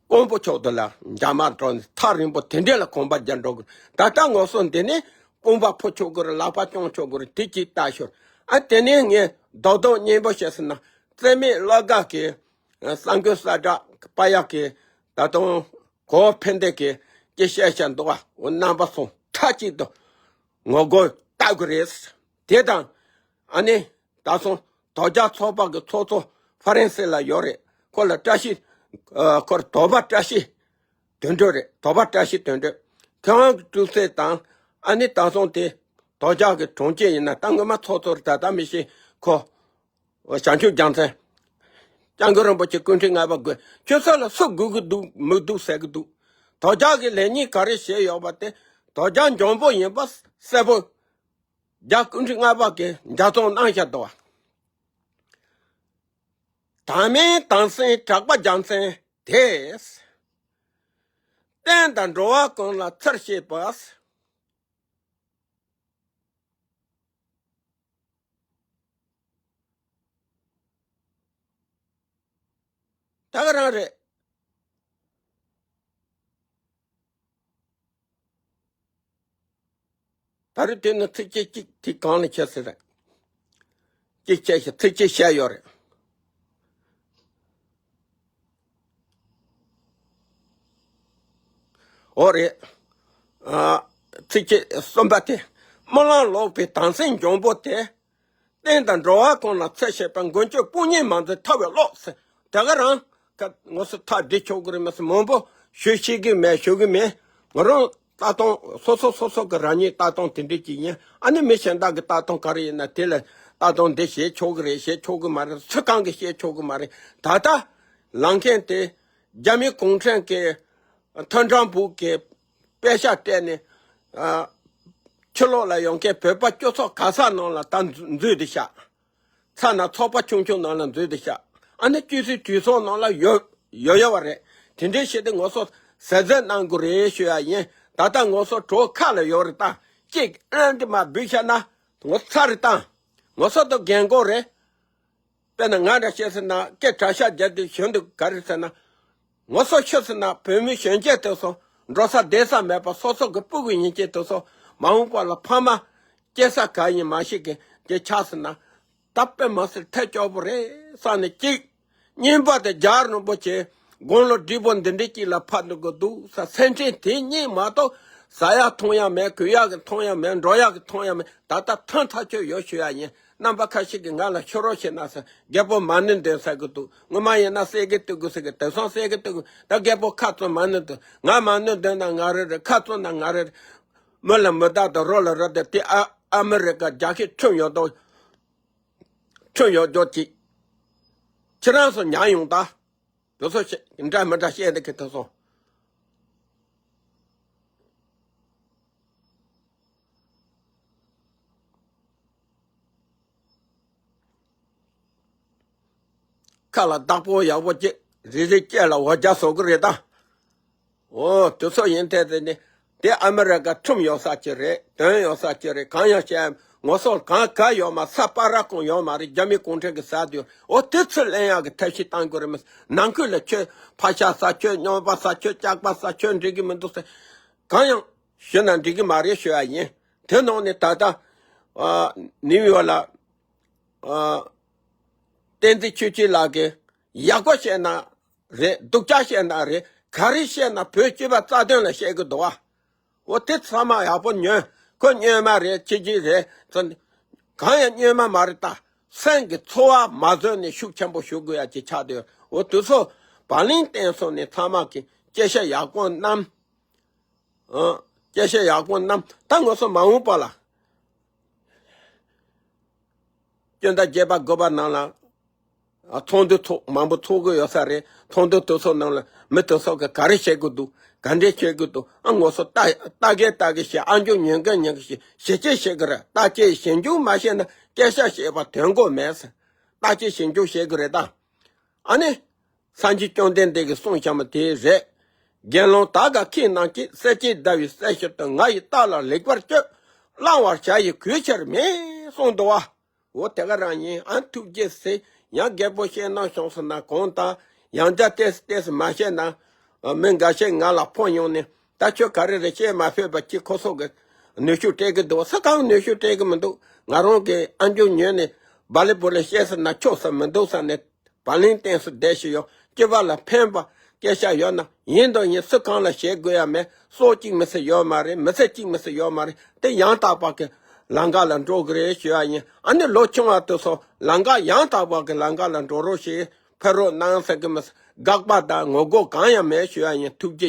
ཀོང་པོ་ཕྱོགས་དེ་ལ་འཇབ་མ་འགྲོ་ནས་ཐག་རིང་པོ་དེ་འདྲས་ལ་གོམ་པ་རྒྱག་འགྲོ་དགོས། ད་ལྟ་ང་ཚོ་འདི་ནས་རྐང་པ་ཕུ་ཆོག་གི་རེད། ལག་པ་རྐྱོང་ཆོག་གི་རེད། དེ་གཅིག་ལྟ་ཤོར། ཨ་དེ་ནས་ངས་རྡོག་རྡོག་སྙན་པོ་བཤད་ཟེར་ན། རྩེད་མོའི་བློ་དགའ་གི་ཨ་གསར་འགོད་གསལ་བསྒྲགས་པ་ཡག་གི་ད་དུང་གོ་ཕན་བདེ་གི་ཅི་བཤད་བཤད་འདུག་བ། འོ་རྣམ་པ་ཚོ་མཐའ་གཅིག་ཏུ་ངོ་རྒོལ་བཏབ་དགོས་རེད། དེ་དང་ཨ་ནི་ད་སོང་དོལ་རྒྱལ་ཚོགས་པ་གི་ཚོགས་གཙོ་ཧྥ་རན་སི་ལ་ཡོད་རེད། ཁོ་ལ་བཀྲ་ཤིས། ཨ་ཁོར་དོལ་པ་བཀྲ་ཤིས་དོན་གྲུབ་རེད། དོལ་པ་བཀྲ་ཤིས་དོན་གྲུབ། ཁོ་རང་གི་གྲུབ་ཚུལ་དང་། ཨ་ནི་ད་སོང་དེ་དོལ་རྒྱལ་གི་དྲུང་ཆེ་ཡིན་ན། ད་སྔོན་མ་ཚོགས་གཙོ་རེད། ད་ལྟ་མི་ཤེས། ཁོ་བྱང་ཆུབ་རྒྱལ་མཚན། སྐྱབས་མགོན་རིན་པོ་ཆེ་སྐུ་ཕྲེང་ལྔ་པ་དགོས། ཁྱོད་ཚོ་ལ་སུ་དགོས་ཀྱི་འདུག་མི་འདུག་ཟེར་གྱི་འདུག་དོལ་རྒྱལ་གྱི་ལས་གཉིས་ག་རེ་བྱས་ཡོད་པ་དེ། དོལ་རྒྱལ་འཇོན་པོ་ཡིན་པ་གསལ་པོ། རྒྱལ་སྐུ་ཕྲེང་ལྔ་པ་གིས་ལྗགས་རྩོམ་གནང་བཞག་འདུག་བ། དམ་མེད་དམ་སྲི་གྲགས་པ་རྒྱལ་མཚན་དེས། བསྟན་དང་འགྲོ་བ་ཀུན་ལ་ཚུར་བྱེད་པ། ད་ག་རང་རེད། ད་རེས་དེ་ནི་ཚིགས་བཅད་གཅིག་དེ་གང་ལ་ཁྱད་ཟེར་རེད། གཅིག་བཤད་ཤག་ཚིགས་བཅད་བཤད་ཡོད་རེད། འོ་རེད། ཨ། ཚིགས་བཅད་གསུམ་པ་དེ། སྨོན་ལམ་ལོག་པའི་དམ་སྲི་འབྱུང་པོ་དེ། བསྟན་དང་འགྲོ་བ་ཀུན་ལ་འཚེ་བྱེད་པ། མགོན་སྐྱོབ་དཔུང་གཉེན་མ་འཛིན་ཐར་བའི་བློ་ཟེར། དེ་ག་རང་ཁ་ངོ་སོ་ཐག་བསྒྲིགས་ཆོག་གི་རེད། མི་སྲིད་མང་པོ་ཞུ་ཤེས་ཀྱི་མེད། ཞུ་གི་མེད། ང་རང་ལྟ་སྟངས་སོ་སོ་སོ་སོ་གི་རང་ཉིད་ལྟ་སྟངས་དེ་འདྲ་ཅིག་ཡིན། ཨ་ནི་མི་གཞན་དག་གི་ལྟ་སྟངས་ག་རེ་ཡིན་ན་དེ་ལ་ལྟ་སྟངས་འདི་བྱེད་ཆོག་གི་རེད། བྱེད་ཆོག་གི་མ་རེད། སུ་གང་གིས་བཤད་ཆོག་གི་མ་རེད། ད་ལྟ་ལངས་མཁན་དེ་རྒྱ་མི་གུང་ཁྲན་གྱི་མཐུན་གྲོགས་འབུག་གི་པད་ཤག་སྤྲད་ནས། ཨ། ཕྱི་ལོགས་ལ་ཡོང་མཁན་བོད་པ་སྤྱི་ཚོགས་ག་ས་ནང་ལ་ད་འཛུལ་འཛུལ་དུ་བཞག་ཚ་ན་ཚོགས་པ་ཆུང་ཆུང་ནང་ལ་འཛུལ་དུ་བཞག་ཨ་ནི་སྤྱི་སྲིད་གྲོས་ཚོགས་ནང་ལ་ཡོད་ཡོད་ཡོད་པ་རེད། དེ་འདྲའི་ཞིག་དེ་ངོ་སོ་ཟས་ཟས་གནང་དགོས་རེད་ཞུ་ཡ་ཡིན། ད་ལྟ་ངོ་སོ་གྲོགས་ཁ་ལ་ཡོད་རེད། ད་གཅིག་ཨང་དེ་མ་འབུད་བྱས་ན་ངོ་ཚ་རེད། ད་ངོ་སོ་དང་རྒན་གོག་རེད། དཔེར་ན་ང་འདྲ་བཤད་ཟེར་ན་སྐད་གྲགས་ཤ་རྒྱག་དུས་གཞོན་དུ་ག་རེ་ཟེར་ན། ངོ་སོ་ཤི་ཟེར་ན་བོད་མི་གཞོན་སྐྱེས་དེ་ཚོ་འགྲོ་ས་བསྡད་ས་མེད་པ། སོ་སོ་གི་སྤུ་གུ་ཡིན་སྐྱེས་དེ་ཚོ་མ་འོངས་པ་ལ་ཕ་མ་སྐྱེ་ས་ག་ཡིན་མ་ཤེས་མཁན་དེ་ཆགས་ཟེར་ན། ད་དཔེ་མ་སྲིད་ཐལ་སྐྱོ་པོ་རེད་བསམ་ནས་གཅིག་གཉིས་པ་དེ་རྒྱལ་བ་རིན་པོ་ཆེ་དགུང་ལོ་བགྲེས་པོ་འདི་འདྲའི་གཅིག་ལ་ཕབ་འདུག་གི་འདུག་ས། སེམས་ཁྲལ་དེ་གཉིས་མ་གཏོགས་ཟ་ཡག་འཐུང་ཡག་མེད། གོན་ཡག་གི་འཐུང་ཡག་མེད། འགྲོ་ཡག་གི་འཐུང་ཡག་མེད། ད་ལྟ་ཐང་ཐག་ཆོད་ཡོད་ཞུ་ཡ་ཡིན། རྣམ་པ་ཁ་ཤས་ཀྱིས་ང་ལ་ཕྱི་རོལ་ཕྱིན་ན་ཟེར། རྒད་པོ་མ་ནུས་འདོན་ཟེར་གི་འདུག་སྔོན་མ་ཡིན་ན་གསེར་གྱི་སྟོད་གོས་ཟེར་གི། དེང་སང་གསེར་གྱི་སྟོད་གོས། ད་རྒད་པོ་ཁ་ཚོན་མ་ནུས་འདོན། ང་མ་ནུས་འདོན་ན་ང་རེ་རེད། ཁ་ཚོན་ན་ང་རེ་རེད། མི་ལ་མི་བདག་དང་རོ་ལ་རོ་བདག་དེ་ཨ་ཨ་མི་རི་ཀ་རྒྱལ་ཁབ་ཁྲིམས་ཡོད་དོ། ཁྲིམས་ཡོད་རྒྱུ་ཅིག་ཁྱེད་རང་ཚོ་ཉར་ཡོང་ད། དེ་ཚོ་བཤད་འདྲ་མི་འདྲ་བཤད་འདི་གི་དེ་ཚོ། ཁ་ལ་བདག་པོ་ཡག་པོ་སྐྱེ། རེ་རེ་སྐྱེ་ལ་འོ་བརྒྱ་བཟོ་གི་རེད་ད། འོ་དེ་ཚོ་ཡིན་ཐལ་དེ་ནི། དེ་ཨ་མི་རི་ཀ་ཁྲིམས་ཡོད་ས་ཅིག་རེད། དོན་ཡོད་ས་ཅིག་རེད། གང་ཡང་བཤད་ངོ་སོ་གང་ག་ཡོད་མ། ས་པ་ར་ཀོང་ཡོད་མ་རེད། རྒྱ་མི་གུང་ཁྲན་གི་ས་དེ་འོ་དེ་ཚུར་ལེན་ཡག་གི་ཐབས་ཤེས་བཏང་དགོས་རེད། མི་ནང་ཁུལ་ལ་ཁྱོད་ཕ་ཤ་ཟ། ཁྱོད་རྙོག་པ་ཟ། ཁྱོད་སྐྱག་པ་ཟ། ཁྱོད་འགྲིག་གི་མི་འདུག་ཟེར། གང་ཡང་ཞུས་ན་འགྲིག་གི་མ་རེད་ཞུ་ཡ་ཡིན། དེ་ནང་ནས་ད་ལྟ་ཨ་ནིའུ་ཡོག་ལ་ཨ་བསྟན་འཛིན་ཆོས་སྐྱིད་ལགས་ཀྱིས་ཡག་པོ་བཤད་ན་རེད། སྡུག་ཅག་བཤད་ན་རེད། ག་རེ་བཤད་ན་བོད་སྤྱི་པ་རྩ་དོན་ལ་བཤད་གི་འདུག་བ། འོ་དེ་ཚང་མ་ཡག་པོ་ཉོན། ཁོ་སྨྱོན་མ་རེད། ཁྱི་རྒྱུད་རེད་ཟེར། གང་ཡང་སྨྱོན་མ་མ་རེད། ད་སེམས་ཀྱི་ཚོར་བ་མ་བཟོད་ནས་ཤུགས་ཆེན་པོ་ཞུ་དགོས་ཡ་ཅིག་ཆགས་བསྡད་ཡོད། འོ་དེ་ཚོ་བར་ལན་བསྟན་སོང་ནས་ཚང་མ་གིས་སྐད་ཆ་ཡག་པོ་གནང་། ཨ། སྐད་ཆ་ཡག་པོ་གནང་། ད་ང་ཚོ་མ་འོངས་པ་ལ་སྤྱི་ཟླ་བརྒྱད་པ་དགུ་པ་ནང་ལ་ཨ་ཚོགས་འདུ་ཚོགས་མང་པོ་ཚོགས་ཀྱི་ཡོད་ས་རེད། ཚོགས་འདུ་དེ་ཚོ་ནང་ལ་མི་དེ་ཚོ་གི་ག་རེ་བྱེད་དགོས་འདུག་ག་འདྲས་བྱེད་དགོས་འདུག་ཨ་ངོ་སོ་ལྟ་ལྟ་གི་ལྟ་གི་བྱེད། ཨ་འཇུ་ཉན་གི་ཉན་གི་བྱེད། ཞིབ་དཔྱད་བྱེད་གི་རེད། ལྟ་དཔྱད་ཞིབ་འཇུག་མ་བྱས་ན་སྐད་ཆ་བཤད་པ་དོན་གོ་མེད་ཟེར། ལྟ་དཔྱད་ཞིབ་འཇུག་བྱེད་གི་རེད་ད། ཨ་ནི། སངས་རྒྱས་བཅོམ་ལྡན་འདས་ཀྱིས་གསུངས་བཞག་པ་དེ་རེད། དགེ་སློང་དག་ག་ཁྱེད་རྣམས་ཀྱིས་སྲས་བཅས་ཟླ་བའི་སྲས་ཕྱིར་དུ་ང་ཡི་རྟ་ལ་ལེགས་པར་སྤྱོད། བླང་བར་བྱ་ཡི་གུས་ཕྱིར་མིན་གསུངས་འདུག་བ། འོ་དེ་ག་རང་ཡིན། ཨ་ཐུགས་རྗེ་ཆེ། ཡང་རྒད་པོ་བཤད་ན་བྱུང་ཟེར་ན་གང་ལྟར་ཡང་བསྐྱར་ཏེས་ཏེས་མ་བཤད་ན། མི་འགའ་ཤས་ང་ལ་ཕོན་ཡོང་ནས། ད་ཁྱོད་ག་རེ་རེད། བཤད་མ་ཕོད་པ་ཅིག་ཁོ་ཚོ་གི་ནུས་ཤུགས་སྤྲད་གི་འདུག་ས་གང་ནུས་ཤུགས་སྤྲད་གི་མི་འདུག་ང་རང་གི་ཨ་འཇུ་ཉོན་ནས་སྦ་ལི་བུ་ལི་བཤད་ཟེར་ན་ཆོག་ས་མི་འདུག་ས་ནས། བར་ལན་བསྟན་སུ་བསྡད་ཤི་ཡོད། སྐྱེ་བ་ལ་ཕན་པ་སྐད་ཆ་ཡོད་ན་ཡིན་དང་ཡིན། སུ་གང་ལ་བཤད་དགོས་ཡ་མེད། སྲོག་གཅིག་མི་སྲིད་ཡོད་མ་རེད། མི་ཚེ་གཅིག་མི་སྲིད་ཡོད་མ་རེད། དེ་ཡང་དག་པ་གི་ལམ་ཁ་ལ་འགྲོ་གི་རེད་ཞུ་ཡ་ཡིན། ཨ་ནི་ལོ་ཆུང་བ་དེ་ཚོ་ལམ་ཁ་ཡང་དག་པ་གི་ལམ་ཁ་ལ་འགྲོ་རོགས་ཞེས་ཕེབས་རོགས་གནང་ཟེར་གི་མི་དགག་པ་དང་ངོ་རྒོལ་གང་ཡང་མེད་ཞུ་ཡ་ཡིན། ཐུགས་རྗེ།